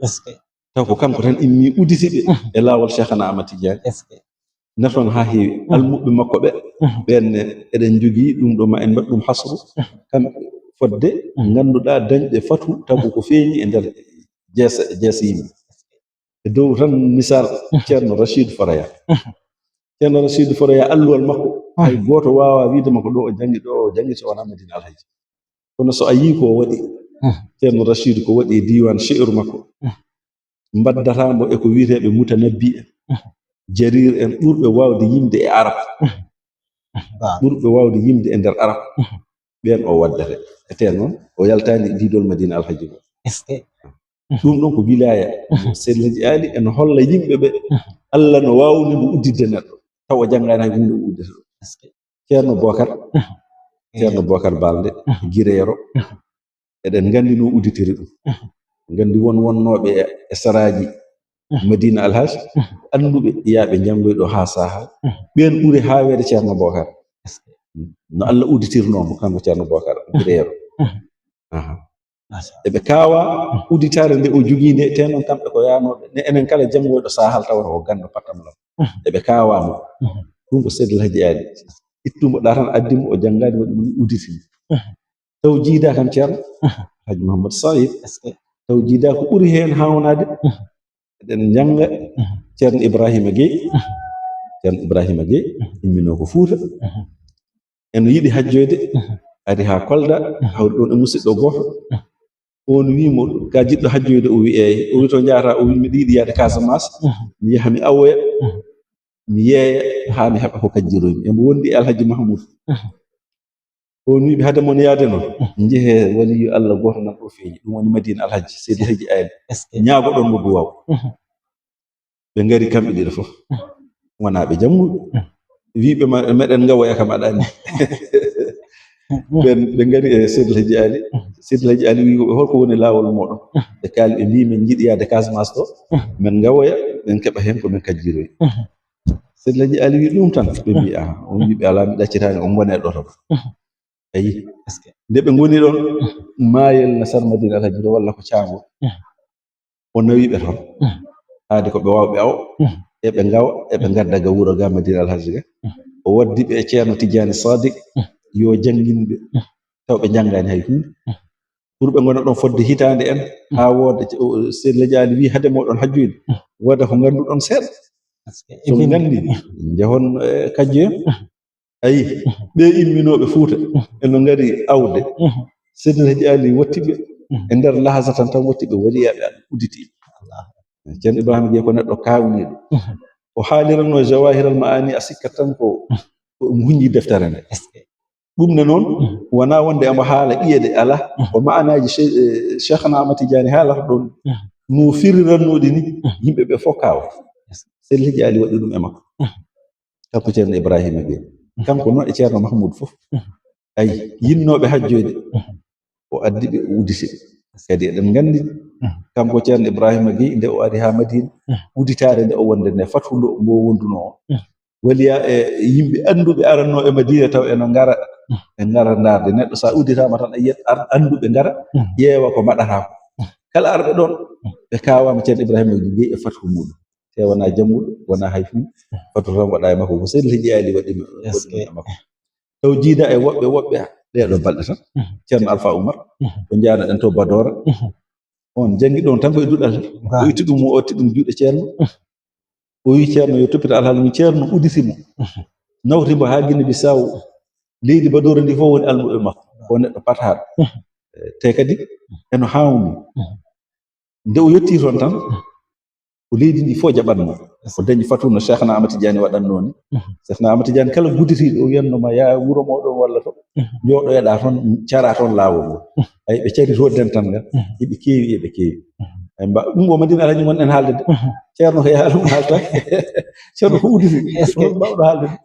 Taw ko kanko tan immii udditi ɓe e laawol Cheikhana Ahmad Tidiane. Nafoon haa heewi. Almuɓɓe makko ɓe, ɓeen ne eɗen njogii ɗum ɗo, ma en mbaɗ ɗum hasru. Kamɓe fodde ngannduɗaa dañɓe fatu, taw ko ko feeñi e nder jees-, jees yimɓe. E dow tan misal, Ceerno Rachid Foroyaa. Ceerno Rachid Foroyaa, alluwal makko, hay gooto waawaa wiide ma ko ɗo o janngi, ɗo o janngi so wonaa Madina Alhaji. Kono so a yii ko o waɗi, Ceerno Rachid ko waɗi e diiwaan she'ru makko, mbaddata mbo e ko wiyeteeɓe mutanabbi en, jariir en, ɓurɓe waawde yimde e arab, ɓurɓe waawde yimde e nder arab, ɓeen o waddata. E tee noon, o yaltaani diidol Madina Alhaji ngol. Est-ce que? Ɗum ɗon ko wilaya. Seydi Alhaji Ali ene holla yimɓe ɓe Allah no waawni mo udditde neɗɗo, taw o janngaani hay huunde o uddita ɗum. Est-ce que? Ceerno Bokar, Ceerno Bokar Balde, Gireero, Eɗen nganndi no udditiri ɗum. Nganndi won wonnooɓe e, e saraaji Madina Alhaj, annduɓe yaaɓe njanngoy ɗo haa saha. Ɓeen ɓuri haaweede Ceerno Bookar. No Allah udditirnoo mo, kanko Ceerno Bookar Bireero. Aha. Eɓe kaawa udditaare nde o jogii nde, te noon kamɓe ko yaanooɓe. Ne enen kala janngoyɗo sahal tawata ko ganndo pattam lam. Eɓe kaawa mo. Ɗum ko Seydi El Hadji Ali. Ittu mo ɗa tan, addi mo, o janngaani, waɗi mo ni udditi mo. Taw jiida kam Ceerno Hadji Mouhamadou Saïd. Taw jiida ko ɓuri heen haawnaade. Eɗen njannga Ceerno Ibrahima Gueye. Ceerno Ibrahima Gueye imminoo ko Fuuta. Eno yiɗi hajjoyde, ari haa Kolda, hawri ɗoon e musidɗo gooto. On wii mo, "Ka jiɗɗo hajjoyde?" O wii, "Eey." O wii, "To njahata?" O wii, "Miɗo yiɗi yahde Casamance, mi yaha mi awoya, mi yeeya haa mi heɓa ko kajjiroymi." Emo wondi e Alhaji Mahmoud. On wii ɓe, "Hade mon yahde noon, njehee waliyu Allah gooto nan ɗo feeñi, ɗum woni Madina Alhaji, Seydi Alhaji Ayni. Ñaagoɗon mo duwaaw." Ɓe ngari kamɓe ɗiɗo fof. Wonaa ɓe jammuɓe. Wii ɓe, "Ma-, meɗen ngawoya kam, aɗa anndi." Ɓen, ɓe ngari e Seydi El Hadji Ali. Seydi El Hadji Ali wii ɓe, "Holko woni laawol mooɗon?" Ɓe kaali, ɓe mbii, "Min njiɗi yahde Casamance ɗo. Min ngawoya, min keɓa heen ko min kajjiroyi." Seydi El Hadji Ali wii, "Ɗum tan?" Ɓe mbii, "Aha." On wii ɓe, "Alaa, mi ɗaccitaani, on ngonee ɗo tan." Ayi. Nde ɓe ngoni ɗon, maayel na sar Madina Alhaji ɗo walla ko caangol. O nawi ɓe toon. Haade ko ɓe waawa ɓe awo, eɓe ngawa, eɓe ngadda ga wuro ga Madina Alhaji ga. O waddi ɓe e Ceerno Tijjaani Sadik, yo janngin ɓe, taw ɓe njanngaani hay huunde. Pour ɓe ngona ɗon fodde hitaande en, haa wooda, o, Seydi Laji Ali wii, "Hade mooɗon hajjoyde, wooda ko ngannduɗon seeɗa. So on nganndi, njahon, eh, kajjoyon." Ayi, ɓe imminooɓe Fuuta, eno ngari awde. Seydi Laji Ali watti ɓe, e nder lahasa tan, tan watti ɓe, waliyaaɓe Allah udditi. Ceerno Ibrahima Gueye ko neɗɗo kaawniiɗo. O haaliranno Jawahiral Maani, a sikkat tan ko, ko omo hunji deftere nde. Ɗum ne noon, wonaa wonde omo haala ƴi'e ɗe alaa, ko maanaaji Che-, eh, Cheikhna Ahmad Tidiane haalata ɗoon, no firirannooɗi ni, yimɓe ɓe fof kaawa. Seydi Laji Ali waɗi ɗum e makko. Kanko Ceerno Ibrahima Gueye. Kanko noon e Ceerno Mahmoud fof. Ayi, yinnooɓe hajjoyde, o addi ɓe, o udditi ɓe. Kadi eɗen nganndi, kanko Ceerno Ibrahima Gueye, nde o ari haa Madina, udditaare nde o wonde nde, fatu ndo, mbo wondunoo o. Waliya e yimɓe annduɓe arannoo e Madina taw eno ngara, ɓe ngara ndaarde. Neɗɗo, so a udditaama tan, a yiyat ar-, annduɓe ngara, ƴeewa ko mbaɗataa ko. Kala arɓe ɗoon, ɓe kaawaama Ceerno Ibrahima Gueye e fatu muuɗum. Te wonaa jannguɗo, wonaa hay huunde, fatu tan waɗa e makko. Ko Seydi Laji Ali waɗi, waɗi e makko. Taw jiida e woɓɓe, woɓɓe, ɗee ɗoo balɗe tan. Ceerno Alfa Oumar, ko njaano ɗen to Badora. On janngi ɗoon tan ko e duɗal. O itti ɗum, o otti ɗum juuɗe Ceerno. O wii Ceerno yo toppito alhaali mum. Ceerno udisi mo. Nawti mo haa Guinée Bissau. Leydi Badora ndi fof woni almuɓe makko. Ko neɗɗo pataaɗo. Eh, te kadi eno haawni. Nde o yettii toon tan, ko leydi ndi fof jaɓatnoo. O dañi fatu no Cheikhna Ahmad Tidiane waɗatnoo ni. Cheikhna Ahmad Tidiane kala gudditiiɗo, o wiyatno ma, "Yaa wuro mooɗon walla to, njooɗoyoɗaa toon, caraa toon laawol ngol." Ay, ɓe cari to dental ngal, eɓe keewi, eɓe keewi. Ay, mba-, ɗum o Madina Alhaji ngonɗen haalde de. Ceerno ko yaha ɗum haalta. Ceerno ko udditi. Est-ce que ko mawɗo haalde de.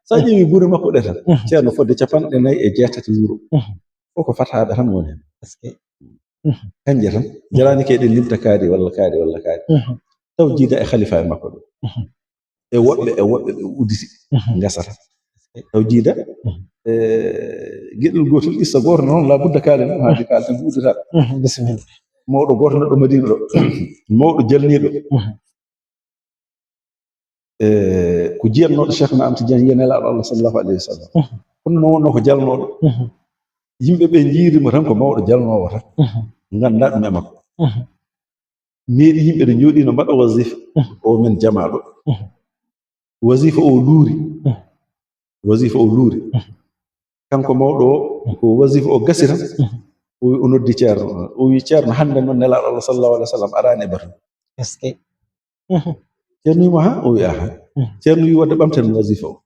So a ƴeewi gure makko ɗe tan, Ceerno fodde capanɗe nayi e jeetati wuro. Fof ko fataaɓe tan woni heen. Est-ce que Kanje tan, jaraani ke ɗen limta kaari walla kaari walla kaari. Taw jiida e khalifa e makko ɗo. E woɓɓe, e woɓɓe ɓe udditi ngasata. Taw jiida, e geɗel gotel, qissa gooto noon, la budda kaalen ɗum, haade kaalten ko uddata. Bisimilla. Mawɗo gooto neɗɗo Madina ɗo, mawɗo jalniiɗo. E ko jiyannooɗo Cheikhna Ahmad Tidiane, yiya Nelaaɗo Allah sallallahu alayhi wa sallam. Kono noon wonnoo ko jalnooɗo. Yimɓe ɓe njiiri mo tan ko mawɗo jalnoowo tan. Nganndaa ɗum e makko. Meeɗi yimɓe ɗo njooɗii no mbaɗa wasifa. O men jamaaɗo. Wasifa o luuri. Wasifa o luuri. Kanko mawɗo o, ko wasifa o gasi tan, o, o noddi Ceerno. O wi, "Ceerno, hannde noon Nelaaɗo Allah sallallahu alayhi wa sallam araani e batu." Est-ce que? Ceerno wi mo, "Ha?" O wi, "Aha." Ceerno wi, "Wadde ɓamten wasifa o."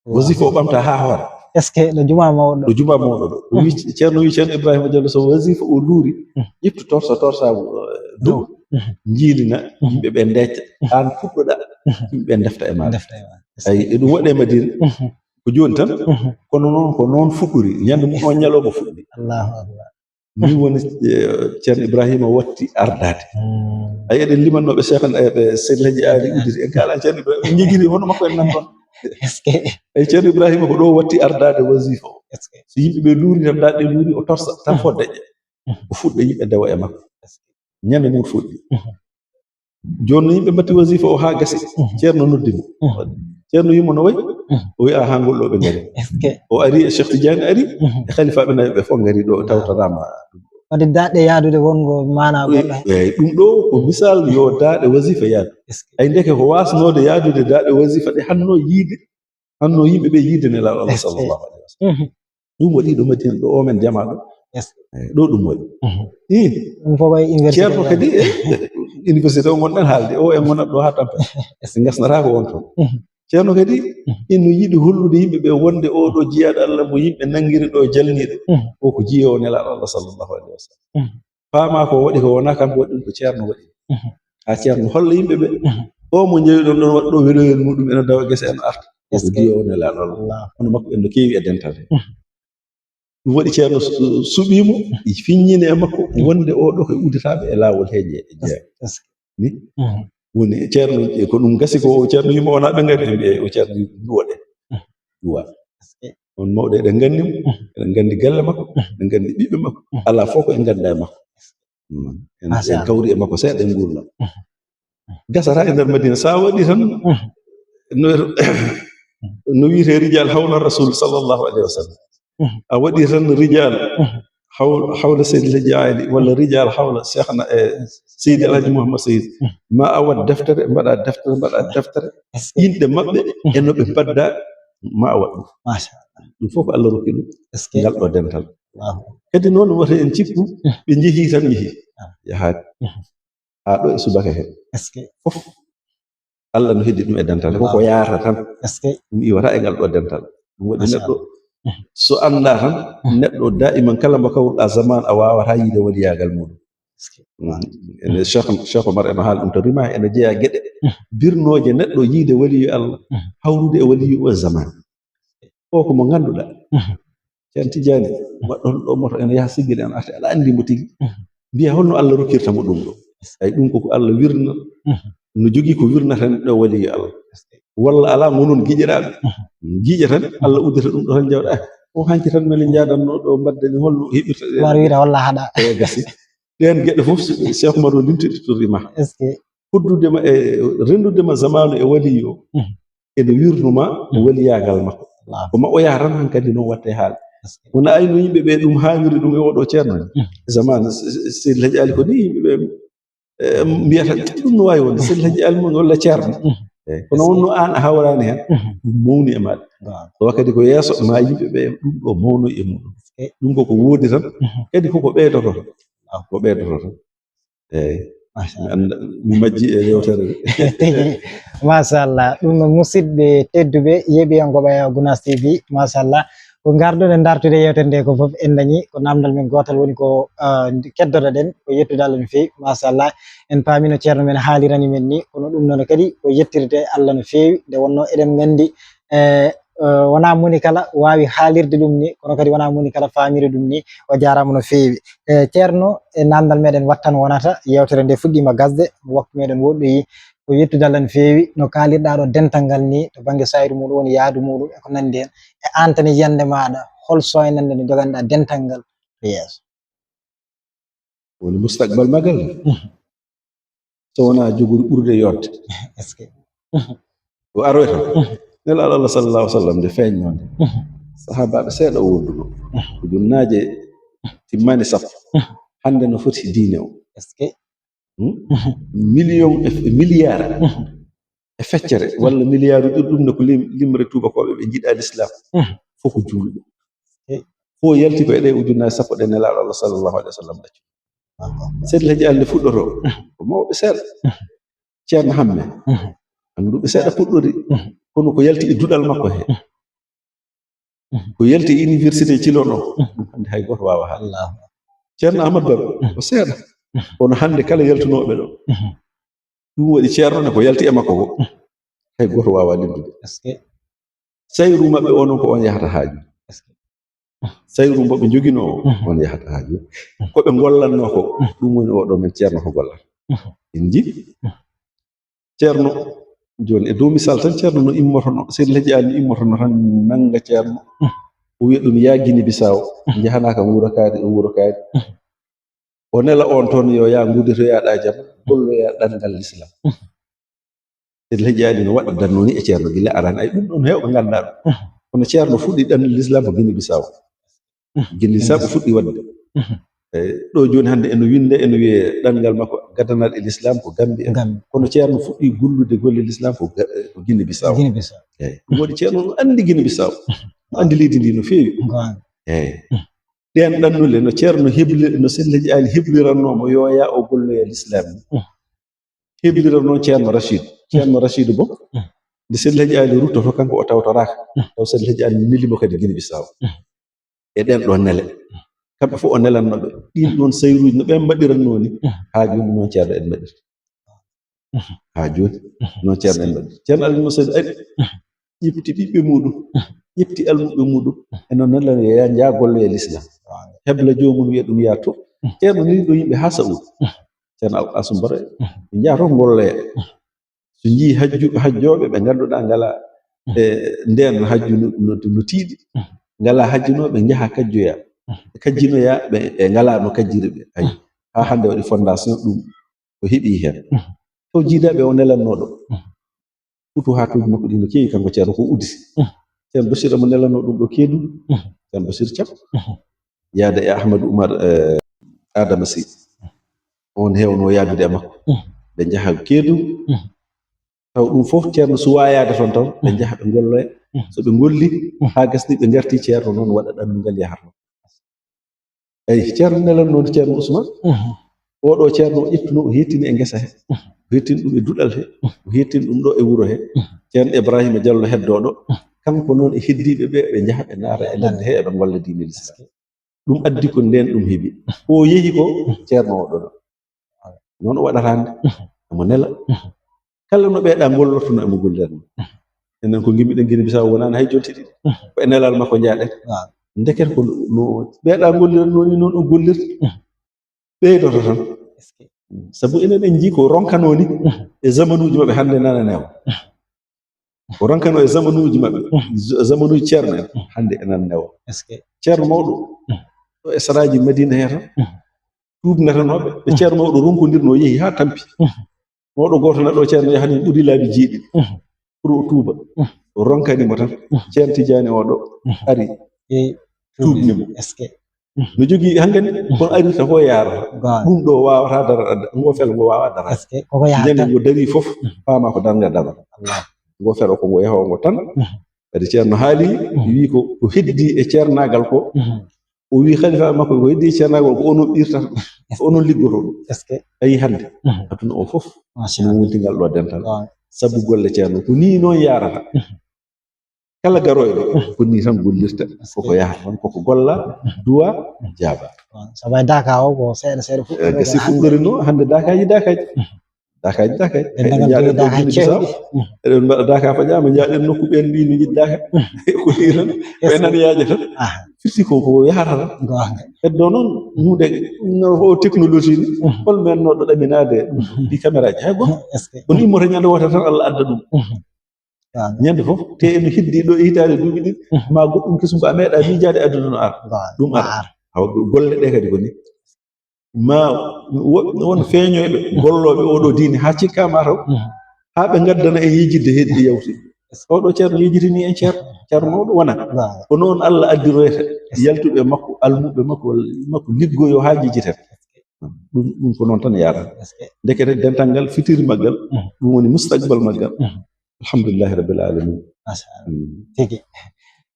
Wasifa o ɓamta haa hoore. Est-ce que ɗo jumaa mawɗo ɗo? Ɗo jumaa mawɗo ɗo. O wi, Ceerno wi, "Ceerno Ibrahima Diallo, so wasifa o luuri, ƴettu torsa, torsa, eh, dow, njiilina, yimɓe ɓe ndecca. Aan puɗɗoɗaa, yimɓe ɓe ndefta e maaɗa." Ndefta e maaɗa. Ay, e ɗum waɗee Madina. Ko jooni tan, kono noon, ko noon fuɗɗori. Ñande mum oon ñalawma fuɗɗi. Allahu akbar. Min woni, eh, Ceerno Ibrahima watti ardaade. Ay, eɗen limannooɓe Cheikh en, eh, ɓe Seydi El Hadji Ali udditi. En kaala Ceerno Ibrahima, en njejiri hono makko en nan ɗon. Ay, Ceerno Ibrahima ko ɗo watti ardaade wasifa o. So yimɓe ɓe luuri tan, daɗe luuri, o torsa tan fo deƴƴa. O fuɗɗa yimɓe dewa e makko. Ñande mum fuɗɗi. Jooni no yimɓe mbatti wasifa o haa gasi. Ceerno noddi mo. Ceerno wimo no wayi? O wi'a haa ngol ɗo ɓe ngari. O ari e Cheikh Tidiane ari, e khalifa ɓe nayo ɓe fof ngari ɗo tawtanaama. Wadde daɗe yaadude wongo maana goɗɗo. Eyi, ɗum ɗo ko misal yo daɗe wasifa yaadu. Ay, ndeke ko wasnode yaadude daɗe wasifa ɗe hanno yiide, hanno yimɓe ɓe yiide Nelaaɗo Allah sallallahu alayhi wa sallam. Ɗum waɗi ɗo Madina ɗo o men jama ɗo. Eyi, ɗo ɗum waɗi. Ɗum fof koye université. Ceerno kadi, eh, université o ngonɗen haalde, o en ngonat ɗo haa tampa. Ngasnata ko on toon. Ceerno kadi ino yiɗi hollude yimɓe ɓe wonde oɗo jiyaaɗo Allah mo yimɓe nanngiri ɗo jalniiɗo, o ko jiyoowo Nelaaɗo Allah sallallahu alayhi wa sallam. Faama ko waɗi ko wona kanko waɗi ɗum, ko Ceerno waɗi. Haa Ceerno holla yimɓe ɓe, o mo njewi ɗon ɗon waɗɗo weloyel muɗum ena dawa gese ena arta, o ko jiyoowo Nelaaɗo Allah. Hono makko en no keewi e dental he. Ɗum waɗi Ceerno su-, suɓii mo, fiññini e makko wonde oɗo ko udditaaɓe e laawol he jeeya. Ni? Woni Ceerno, ko ɗum gasi ko Ceerno wimo wona ɓe ngari, ɓe o Ceerno duwoɗe. Duwa. On mawɗo eɗen nganndi mo, eɗen nganndi galle makko, eɗen nganndi ɓiɓɓe makko. Alaa fof ko en nganndaa e makko. En, en kawri e makko seeɗa e nguurndam. Gasata e nder Madina, so a waɗi tan, no, no wiyetee rijal hawla Rasul sallallahu alayhi wa sallam. A waɗi tan rijal haw-, hawla Seydi El Hadji Ali, walla rijal hawla Cheikhna, eh, Seydi El Hadji Mouhammad Seydi. Ma a waɗ deftere, mbaɗa deftere, mbaɗa deftere. Inɗe maɓɓe e no ɓe mbadda, ma a waɗ ɗum. Machallah. Ɗum fof ko Allah rokki ɗum. Ngal ɗo dental. Kadi noon wata en cikku, ɓe njehi tan njehi. Yahaade. Haa ɗo e subaka he. Fof. Allah no heddi ɗum e dental. Ko ko yaarata tan. Ɗum iwata e ngal ɗo dental. Ɗum waɗi neɗɗo, so anndaa tan, neɗɗo daiman kala mbo kawruɗaa zaman a waawataa yiide waliyaagal muɗum. Ene Cheikh, Cheikh Omar eno haali ɗum to rima, ene jeyaa geɗe birnooje neɗɗo yiide waliyu Allah, hawrude e waliyu o zaman. O ko mo ngannduɗaa. Ceerno Tijjaani, waɗɗon ɗo moto ene yaha siggil en arti, aɗa anndi mo tigi. Mbiya holno Allah rokkirta mo ɗum ɗo. Ay, ɗum ko ko Allah wirna, no jogii ko wirnata neɗɗo waliyu Allah. Walla alaa mo noon giƴiraaɓe. Giƴa tan, Allah uddata ɗum ɗo tan jawɗa. Ah, o hanki tan mele njaadanno ɗo mbaddani holno heɓirta ɗe. War wiide walla haɗa. E gasi. Ɗeen geɗe fof, Cheikh Omar o limtiti to rima. Hoddude ma e, renndude ma zamaanu e waliyu o. Ene wirnuma waliyaagal makko. Ko ma o yaha tan hankadi noon watte haala. Kono ayno yimɓe ɓe ɗum haawiri ɗum e oɗo ceerno ni. Zaman Seydi El Hadji Ali ko ni yimɓe ɓe, eh, mbiyata ɗum no waawi wonde. Seydi El Hadji Ali mo walla ceerno. Eyi, kono wonno aan a hawraani heen, ɗum mawni e maaɗa. Tawa kadi ko yeeso ma yimɓe ɓe ɗum ɗo mawno e muɗum. Ɗum ko ko woodi tan, kadi koko ɓeydoto tan. Ko ɓeydoto tan. Eyi. Machallah. Mi majji e yewtere nde. Machallah. Ɗum no musidɓe tedduɓe, yeeɓiyankooɓe Gunaas T V. Machallah. Ko ngarɗon e dartude yewtere nde ko fof en dañi, ko namdal men gootal woni ko, ah, keddotoɗen, ko yettude Allah no feewi. Machallah. En paami no ceerno men haalirani men ni, kono ɗum noon kadi ko yettirde Allah no feewi. Nde wonno eɗen nganndi, eh, eh, wonaa moni kala waawi haalirde ɗum ni, kono kadi wonaa moni kala faamiri ɗum ni. O jaaraama no feewi. E ceerno, e namdal meɗen wattan wonata, yewtere nde fuɗɗiima gasde, waktu meɗen woɗɗoyi, ko yettude Allah no feewi, no kaalirɗaa ɗo dental ngal ni, to bannge sayru muɗum woni yaadu muɗum, e ko nanndi heen. E aan tan e yiyannde maaɗa, hol sooynande nde njoganɗaa dental ngal to yeeso? Woni mustaqbal magal? So wonaa jogori ɓurde yodde. Est-ce que? O aroyta. Nelaaɗo Allah sallallahu alaihi wa sallam nde feeñnoo nde, sahaabaaɓe seeɗa o wonduno. Ko ujunnaaje timmaani sappo. Hannde no foti diine o. Est-ce que? Hmm? Million e, e milliard e feccere, walla milliard uji ɗum ne ko lim-, limre tuubakooɓe ɓe njiɗaa l'islam. Fof ko juulɓe. Fof yalti ko e ɗe ujunnaaje sappo ɗe Nelaaɗo Allah sallallahu alaihi wa sallam ɗaccu. Seydi El Hadji Ali nde fuɗɗotoo, ko mawɓe seeɗa. Ceerno Hamme, annduɓe seeɗa puɗɗori, kono ko yalti e duɗal makko he. Ko yalti e université Thilogne o, ɗum hannde hay gooto waawa haal. Ceerno Ahmad Baba, ko seeɗa. Kono hannde kala yaltunooɓe ɗo, ɗum waɗi ceerno ne ko yalti e makko ko, hay gooto waawa limtude. Est-ce que? Sayru maɓɓe o noon ko on yahata haaju. Est-ce que? Sayru mbo ɓe njoginoo o, on yahata haa jooni. Ko ɓe ngollatnoo ko, ɗum woni oɗo men ceerno ko gollata. En njii ceerno, jooni e dow misal tan, ceerno no immotono, Seydi El Hadji Ali no immotono tan, nannga ceerno, o wiya ɗum, "Yaa Gine Bisaawo, njahanaa kam wuro kaari e wuro kaari." O nela on toon yo yaa ngudditoyaa ɗa jam, golloyaa ɗanngal Lislaam. Seydi El Hadji Ali no waɗa danno ni e ceerno gila arani, ay, ɗum ɗon heewɓe nganndaa ɗum. Kono ceerno fuɗɗi ɗanngal Lislaam ko Gine Bisaawo. Gine Bisaawo fuɗɗi waɗde. E, ɗo jooni hannde eno winnde, eno wiyee ɗanngal makko gaddanal e Lislaam ko Gambia. Gambia. Kono ceerno fuɗɗi gollude golle Lislaam ko Ga-, ko Gine Bisaawo. Gine Bisaawo. Eeyi. Ɗum waɗi ceerno no anndi Gine Bisaawo. No anndi leydi ndi no feewi. Eeyi. Ɗeen ɗannule no ceerno hebli-, no Seydi El Hadji Ali heblirannoo mo yo yaa o golloya Lislaam ni. Heblirannoo ceerno Rachid. Ceerno Rachid bo, nde Seydi El Hadji Ali ruttoto, kanko o tawtoraaka. Taw Seydi El Hadji Ali neli mo kadi Gine Bisaawo. E ɗeen ɗoon nele. Kamɓe fof o nelanno ɓe. Ɗiin ɗoon sayruuji no ɓeen mbaɗirannoo ni. Haa jooni noon ceerno en mbaɗirta. Haa jooni noon ceerno en mbaɗirta. Ceerno Aliou Moussa ari, ƴetti ɓiɓɓe muɗum, ƴetti almuɓɓe muɗum. E noon nela yo yaa njaa golloya Lislaam. Hebla joomum wiya ɗum yaa to. Ceerno neli ɗo yimɓe haa Saudi. Ceerno Al Qasim Baro, ɓe njaha toon ngolloya. So njii hajju-, hajjooɓe ɓe ngannduɗaa ngalaa, e ndeen hajju no, no, no tiiɗi. Ngalaa hajjunooɓe, njaha kajjoya. Ɓe kajjinoya, ɓe, ɓe ngalaa no kajjiri ɓe. Ay, haa hannde waɗi fondation ɗum, ko heɓi heen. Taw jiidaaɓe o nelannooɗo. Futuhaatuuji makko ɗi no keewi, kanko ceerno ko uddi. Ceerno Basiir mo nelanno ɗum ɗo Keedu. Ceerno Basiir Cam. Yaada e Ahmadu Umar, eh, Adama Sy. On heewno yaadude e makko. Ɓe njaha Keedu. Taw ɗum fof ceerno suwaa yaade toon taw, ɓe njaha ɓe ngolloya. So ɓe ngolli, haa gasni ɓe ngarti ceerno noon waɗa ɗannungal yahatnoo. Eyi, ceerno nelan noon ceerno Ousmane. Oɗo ceerno o ƴettuno, o hettini e ngesa he. O hettini ɗum e duɗal he. O hettini ɗum ɗo e wuro he. Ceerno Ibrahima Diallo heddoɗo. Kanko noon e heddiɓe ɓe, ɓe njaha ɓe naata e ladde he, eɓe ngolla diine Lislaam. Ɗum addi ko ndeen ɗum heɓi. O yehi ko ceerno oɗo ɗo. Noon o waɗata hannde. Omo nela. Kala no ɓeeɗa gollortuno emo gollirno. Enen ko ngimmiɗen Gine Bisaawo wonaani hay jonte ɗiɗi. Ko e nelal makko njaaɗen. Waaw. Ndeket ko no ɓeeɗa gollirno ni noon o gollirta. Ɓeydoto tan. Est-ce que? Sabu enen en njii ko ronkanoo ni e zamanuuji maɓɓe hannde nana newa. Ko ronkanoo e zamanuuji maɓɓe, z-, zamanuuji ceerno en, hannde enen newa. Est-ce que? Ceerno mawɗo, ɗo e saraaji Madina he tan, tuubnatanooɓe, ɓe ceerno mawɗo ronkondirnoo yehi haa tampi. Mawɗo gooto neɗɗo ceerno yahani ɓuri laabi jeeɗiɗi. Pour o tuuba. O ronkani mo tan. Ceerno Tijaani oɗo ari. E tuubni mo. Est-ce que? No jogii hankadi, kono arirta ko yaarata. Ɗum ɗo waawata dara, ngo fel ngo waawaa dara. Est-ce que? Koko yahata. Jannge ngo darii fof, faama ko darnga darata. Allah. Ngo fel ko ngo yahoo ngo tan. Kadi ceerno haali, wi ko, ko heddi e ceernaagal ko. O wi khalifa makko ko heddi e ceernaagal ko onon ɓirtata, ko onon liggoto ɗum. Est-ce que? Ayi hannde, aduna o fof, no wonti ngal ɗo dental. Waaw. Sabu golle ceerno, ko nii noon yaarata. Kala garooɗo, ko nii tan gollirta, koko yahata tan, koko golla, duwa, jaaba. Waaw, sabu e Daka o ko seeɗa seeɗa fuɗɗori. Eh, gasi fuɗɗori no, hannde Dakaaji, Dakaaji. Dakaaji, Dakaaji. Eɗen mbaɗa Daka faƴaama, njaaɗen nokku ɓeen mbii no njiɗ Daka. Ko nii tan, ɓe nan yaaja tan. Firti ko, ko yahata tan. Goonga. Heddo noon, huunde, no o technologie ni, hol men no ɗo ɗaminaade ɗi caméra ji, hay gooto. Est-ce que? Kono immota ñande wootere tan Allah adda ɗum. Goonga. Ñande fof, te ene heddi ɗo e hitaande duuɓi ɗiɗi, ma goɗɗum kesum ko a meeɗa miijaade addude no ar. Goonga. Ɗum ar. Ar. Hawa golle ɗe kadi ko ni. Ma wo-, won feeñooɓe, gollooɓe oɗo diine haa cikkaa ma taw, haa ɓe ngaddana en yejjidde heedi e yawti. Oɗo ceerno yejjitini en ceerno, ceerno mawɗo wona. Waaw. Ko noon Allah addiroyta yaltuɓe makko, almuɓe makko, makko liggoyo haa jejjiten. Ɗum, ɗum ko noon tan yaarata. Est-ce que? Ndekete dental ngal, fitiri maggal, ɗum woni mustaqbal maggal. Alhamdulillahi rabbil alamin. Machallah. Mm. Tigi.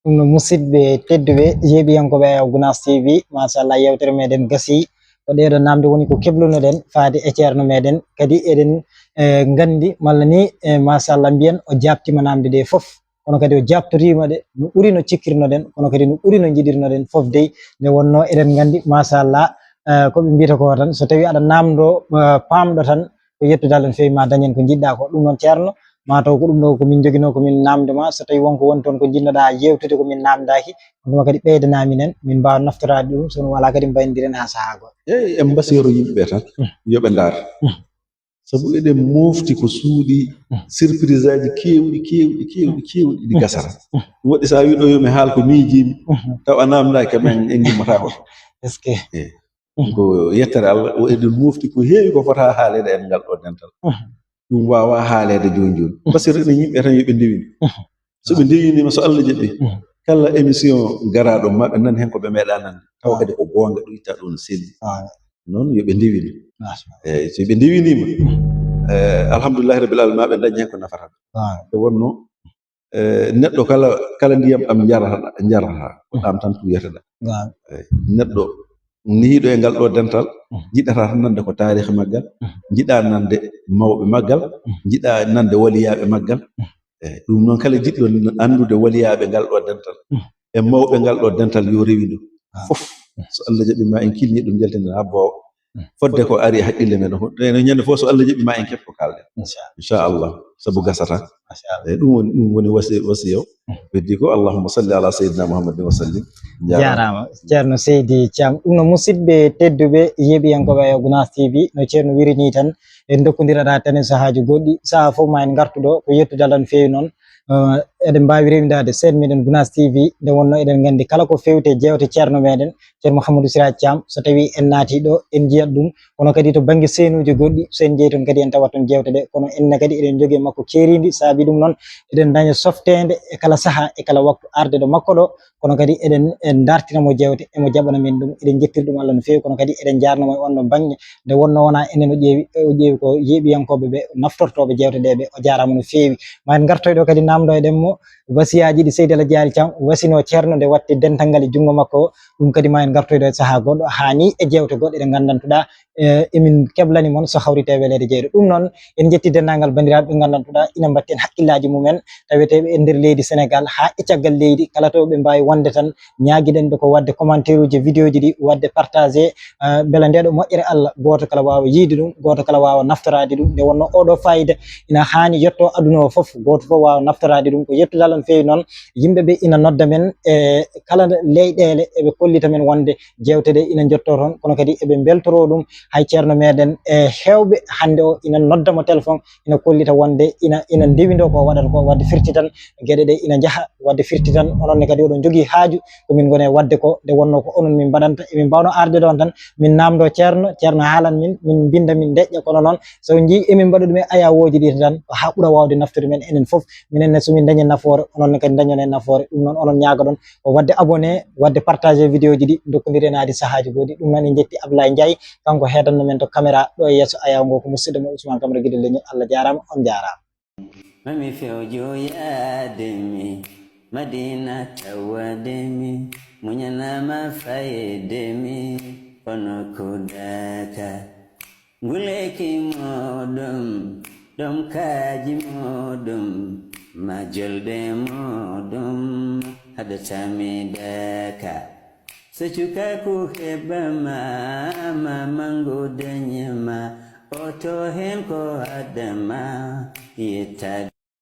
Ɗum no musidɓe tedduɓe, yeeɓiyankooɓe Ayaw Gunaas T V, machallah, yewtere meɗen gasi. Ko ɗeeɗo namde woni ko keblunoɗen faade e ceerno meɗen. Kadi eɗen, eh, nganndi, malla ni, eh, machallah, mbiyen o jaabtiima namde ɗe fof. Kono kadi o jaabtoriima ɗe, no ɓuri no cikkirnoɗen, kono kadi no ɓuri no njiɗirnoɗen fof dey. Nde wonnoo eɗen nganndi, machallah, eh, ko ɓe mbiyata ko tan, so tawii aɗa naamndoo, eh, paamɗo tan, ko yettude Allah no feewi ma dañen ko njiɗɗaa ko. Ɗum noon, ceerno, Maa taw ko ɗum ɗo ko min njoginoo, ko min naamnde ma. So tawii won ko woni toon ko njiɗnoɗaa yeewtude, ko min naamndaaki, on tuma kadi ɓeydanaa minen, min mbaawa naftoraade ɗum, so ɗum alaa kadi mbayndiren haa sahaa goɗɗo. Eyi, en mbasiyoro yimɓe ɓe tan, yo ɓe ndaar. Sabu eɗen moofti ko suuɗi, surprise aji keewɗi, keewɗi, keewɗi, keewɗi ɗi gasata. Ɗum waɗi so a wii ɗo yo mi haal ko miijiimi, taw a naamndaaki kam, en, en ngimmataa ko. Est-ce que? Eyi. Ko yettere Allah, o eɗen moofti ko heewi ko fota haaleede e ngal ɗo dental. Ɗum waawaa haaleede jooni jooni. Parce que eɗen yimɓe tan yo ɓe ndewin. So ɓe ndewiniima, so Allah jaɓi, kala émission garaaɗo, ma ɓe nan heen ko ɓe meeɗaa nande. Tawa kadi ko goonga, ɗum itta ɗum no selli. Noon yo ɓe ndewin. Eyi, so ɓe ndewiniima, eh, alhamdulillahi rabbil alamin, ma ɓe ndañ heen ko nafata ɓe. Nde wonnoo, eh, neɗɗo kala, kala ndiyam ɗam jarata, jarata, ko ɗam tan tuuyata ɗam. Eyi, neɗɗo nehiiɗo e ngal ɗo dental, jiɗata tan nande ko taarikh maggal, jiɗa nande mawɓe maggal, jiɗa nande waliyaaɓe maggal. Eyi, ɗum noon kala jiɗɗo anndude waliyaaɓe ngal ɗo dental, e mawɓe ngal ɗo dental yo rewindo. Fof, so Allah jaɓi ma en kilñi ɗum, njaltinen haa boowa. Fodde ko ari e haqqille men o. Ɗen ñande fof so Allah jaɓi ma en keɓ ko kaalɗen. Inchallah. Inchallah. Sabu gasata. Machallah. Eyi, ɗum woni, ɗum woni wasi-, wasiya o. Weddi ko, Allahumma salli ala sayyidina Muhammadin wa sallim. Jaaraama. Jaaraama, Ceerno Seydi Thiam. Ɗum no musidɓe tedduɓe, yeeɓiyankooɓe Ayo Gunaas T V, no Ceerno wiri ni tan, en ndokkondiraɗa tan e sahaaji goɗɗi. Sahaa fof ma en ngartu ɗo, ko yettude Allah no feewi noon. Eh, eɗen mbaawi rewindaade seen meɗen Gunaas T V, nde wonnoo eɗen nganndi kala ko feewti e jeewte Ceerno meɗen, Ceerno Mouhamadou Siraji Thiam, so tawii en naatii ɗo, en njiyat ɗum. Kono kadi to bannge seenuuji goɗɗi, so en njeyii toon kadi en tawat toon jeewte ɗe. Kono enne kadi eɗen njogii e makko keeriindi, saabi ɗum noon eɗen ndaña softeende e kala sahaa, e kala waktu arde ɗo makko ɗo. Kono kadi eɗen, en ndartina mo jeewte, emo jaɓana men ɗum. Eɗen njettiri ɗum Allah no feewi, kono kadi eɗen njaarnoo mo e on ɗon bannge. Nde wonnoo wonaa enen o ƴeewi, o ƴeewi ko yeeɓiyankooɓe ɓe, naftortooɓe jeewte ɗe ɓe, o jaaraama no feewi. Ma en ngartoy ɗo kadi naamndoyɗen mo wasiyaaji ɗi Seydi El Hadji Aali Thiam wasinoo Ceerno nde watti dental ngal e junngo makko o. Ɗum kadi ma en ngartoy ɗo e sahaa goɗɗo, haa ni e jeewte goɗɗe ɗe nganndantuɗaa, eh, emin keblani mon so hawrite e weleede jeyɗo. Ɗum noon, en njetti denndaangal banndiraaɓe ɓe nganndantuɗaa ina mbaɗten hakkillaaji mumen, taweteeɓe e nder leydi Senegaal haa e caggal leydi, kala to ɓe mbaawi wonde tan, ñaagiɗen ɓe ko waɗde commentaire uji e vidéo ji ɗi, waɗde partagé, eh, mbela nde ɗo moƴƴere Allah, gooto kala waawa yiyde ɗum, gooto kala waawa naftoraade ɗum. Nde wonnoo oo ɗoo fayida ina haani yetto aduna o fof, gooto fof waawa naftoraade ɗum. Ko yettude Allah no feewi noon, yimɓe ɓe ina nodda men e kala leyɗeele, eɓe kollita men wonde jeewte ɗe ina njottoo toon, kono kadi eɓe mbeltoroo ɗum. Hay ceerno meɗen e heewɓe hannde o ina nodda mo téléphone, ina kollita wonde ina, ina ndewindoo ko waɗata ko, waɗde firti tan geɗe ɗe ina njaha, waɗde firti tan onon ne kadi oɗon njogii haaju ko min ngoni e waɗde ko, nde wonnoo ko onon min mbaɗanta, emin mbaawno arde ɗoon tan, min naamndoo ceerno, ceerno haalan min, min mbinnda, min ndeƴƴa, kono noon so njii emin mbaɗa ɗum e ayawooji ɗi tan, ko haa ɓura waawde naftude men enen fof, minen ne so min ndañi nafoore, onon ne kadi ndañon en nafoore. Ɗum noon onon ñaagoɗon ko waɗde abonné, waɗde partagé vidéo ji ɗi, ndokkondiren aadi sahaaji goɗɗi. Ɗum noon en njetti Ablaye Ndiaye, kanko heedanno men to caméra ɗo e yeeso ayaw ngo ko musidɗo mo Ousmane Camara Guido Leñol. Allah jaaraama, on jaaraama. Mami fewjo yaade mi Madina tawade mi, muñanama fayde mi, kono ko daka. Nguleki muɗum, ɗomkaaji muɗum, majolɓe muɗum, haɗata mi daka. So cukaaku heɓa ma, ma mangu daña ma, oto hen ko adama, yettade.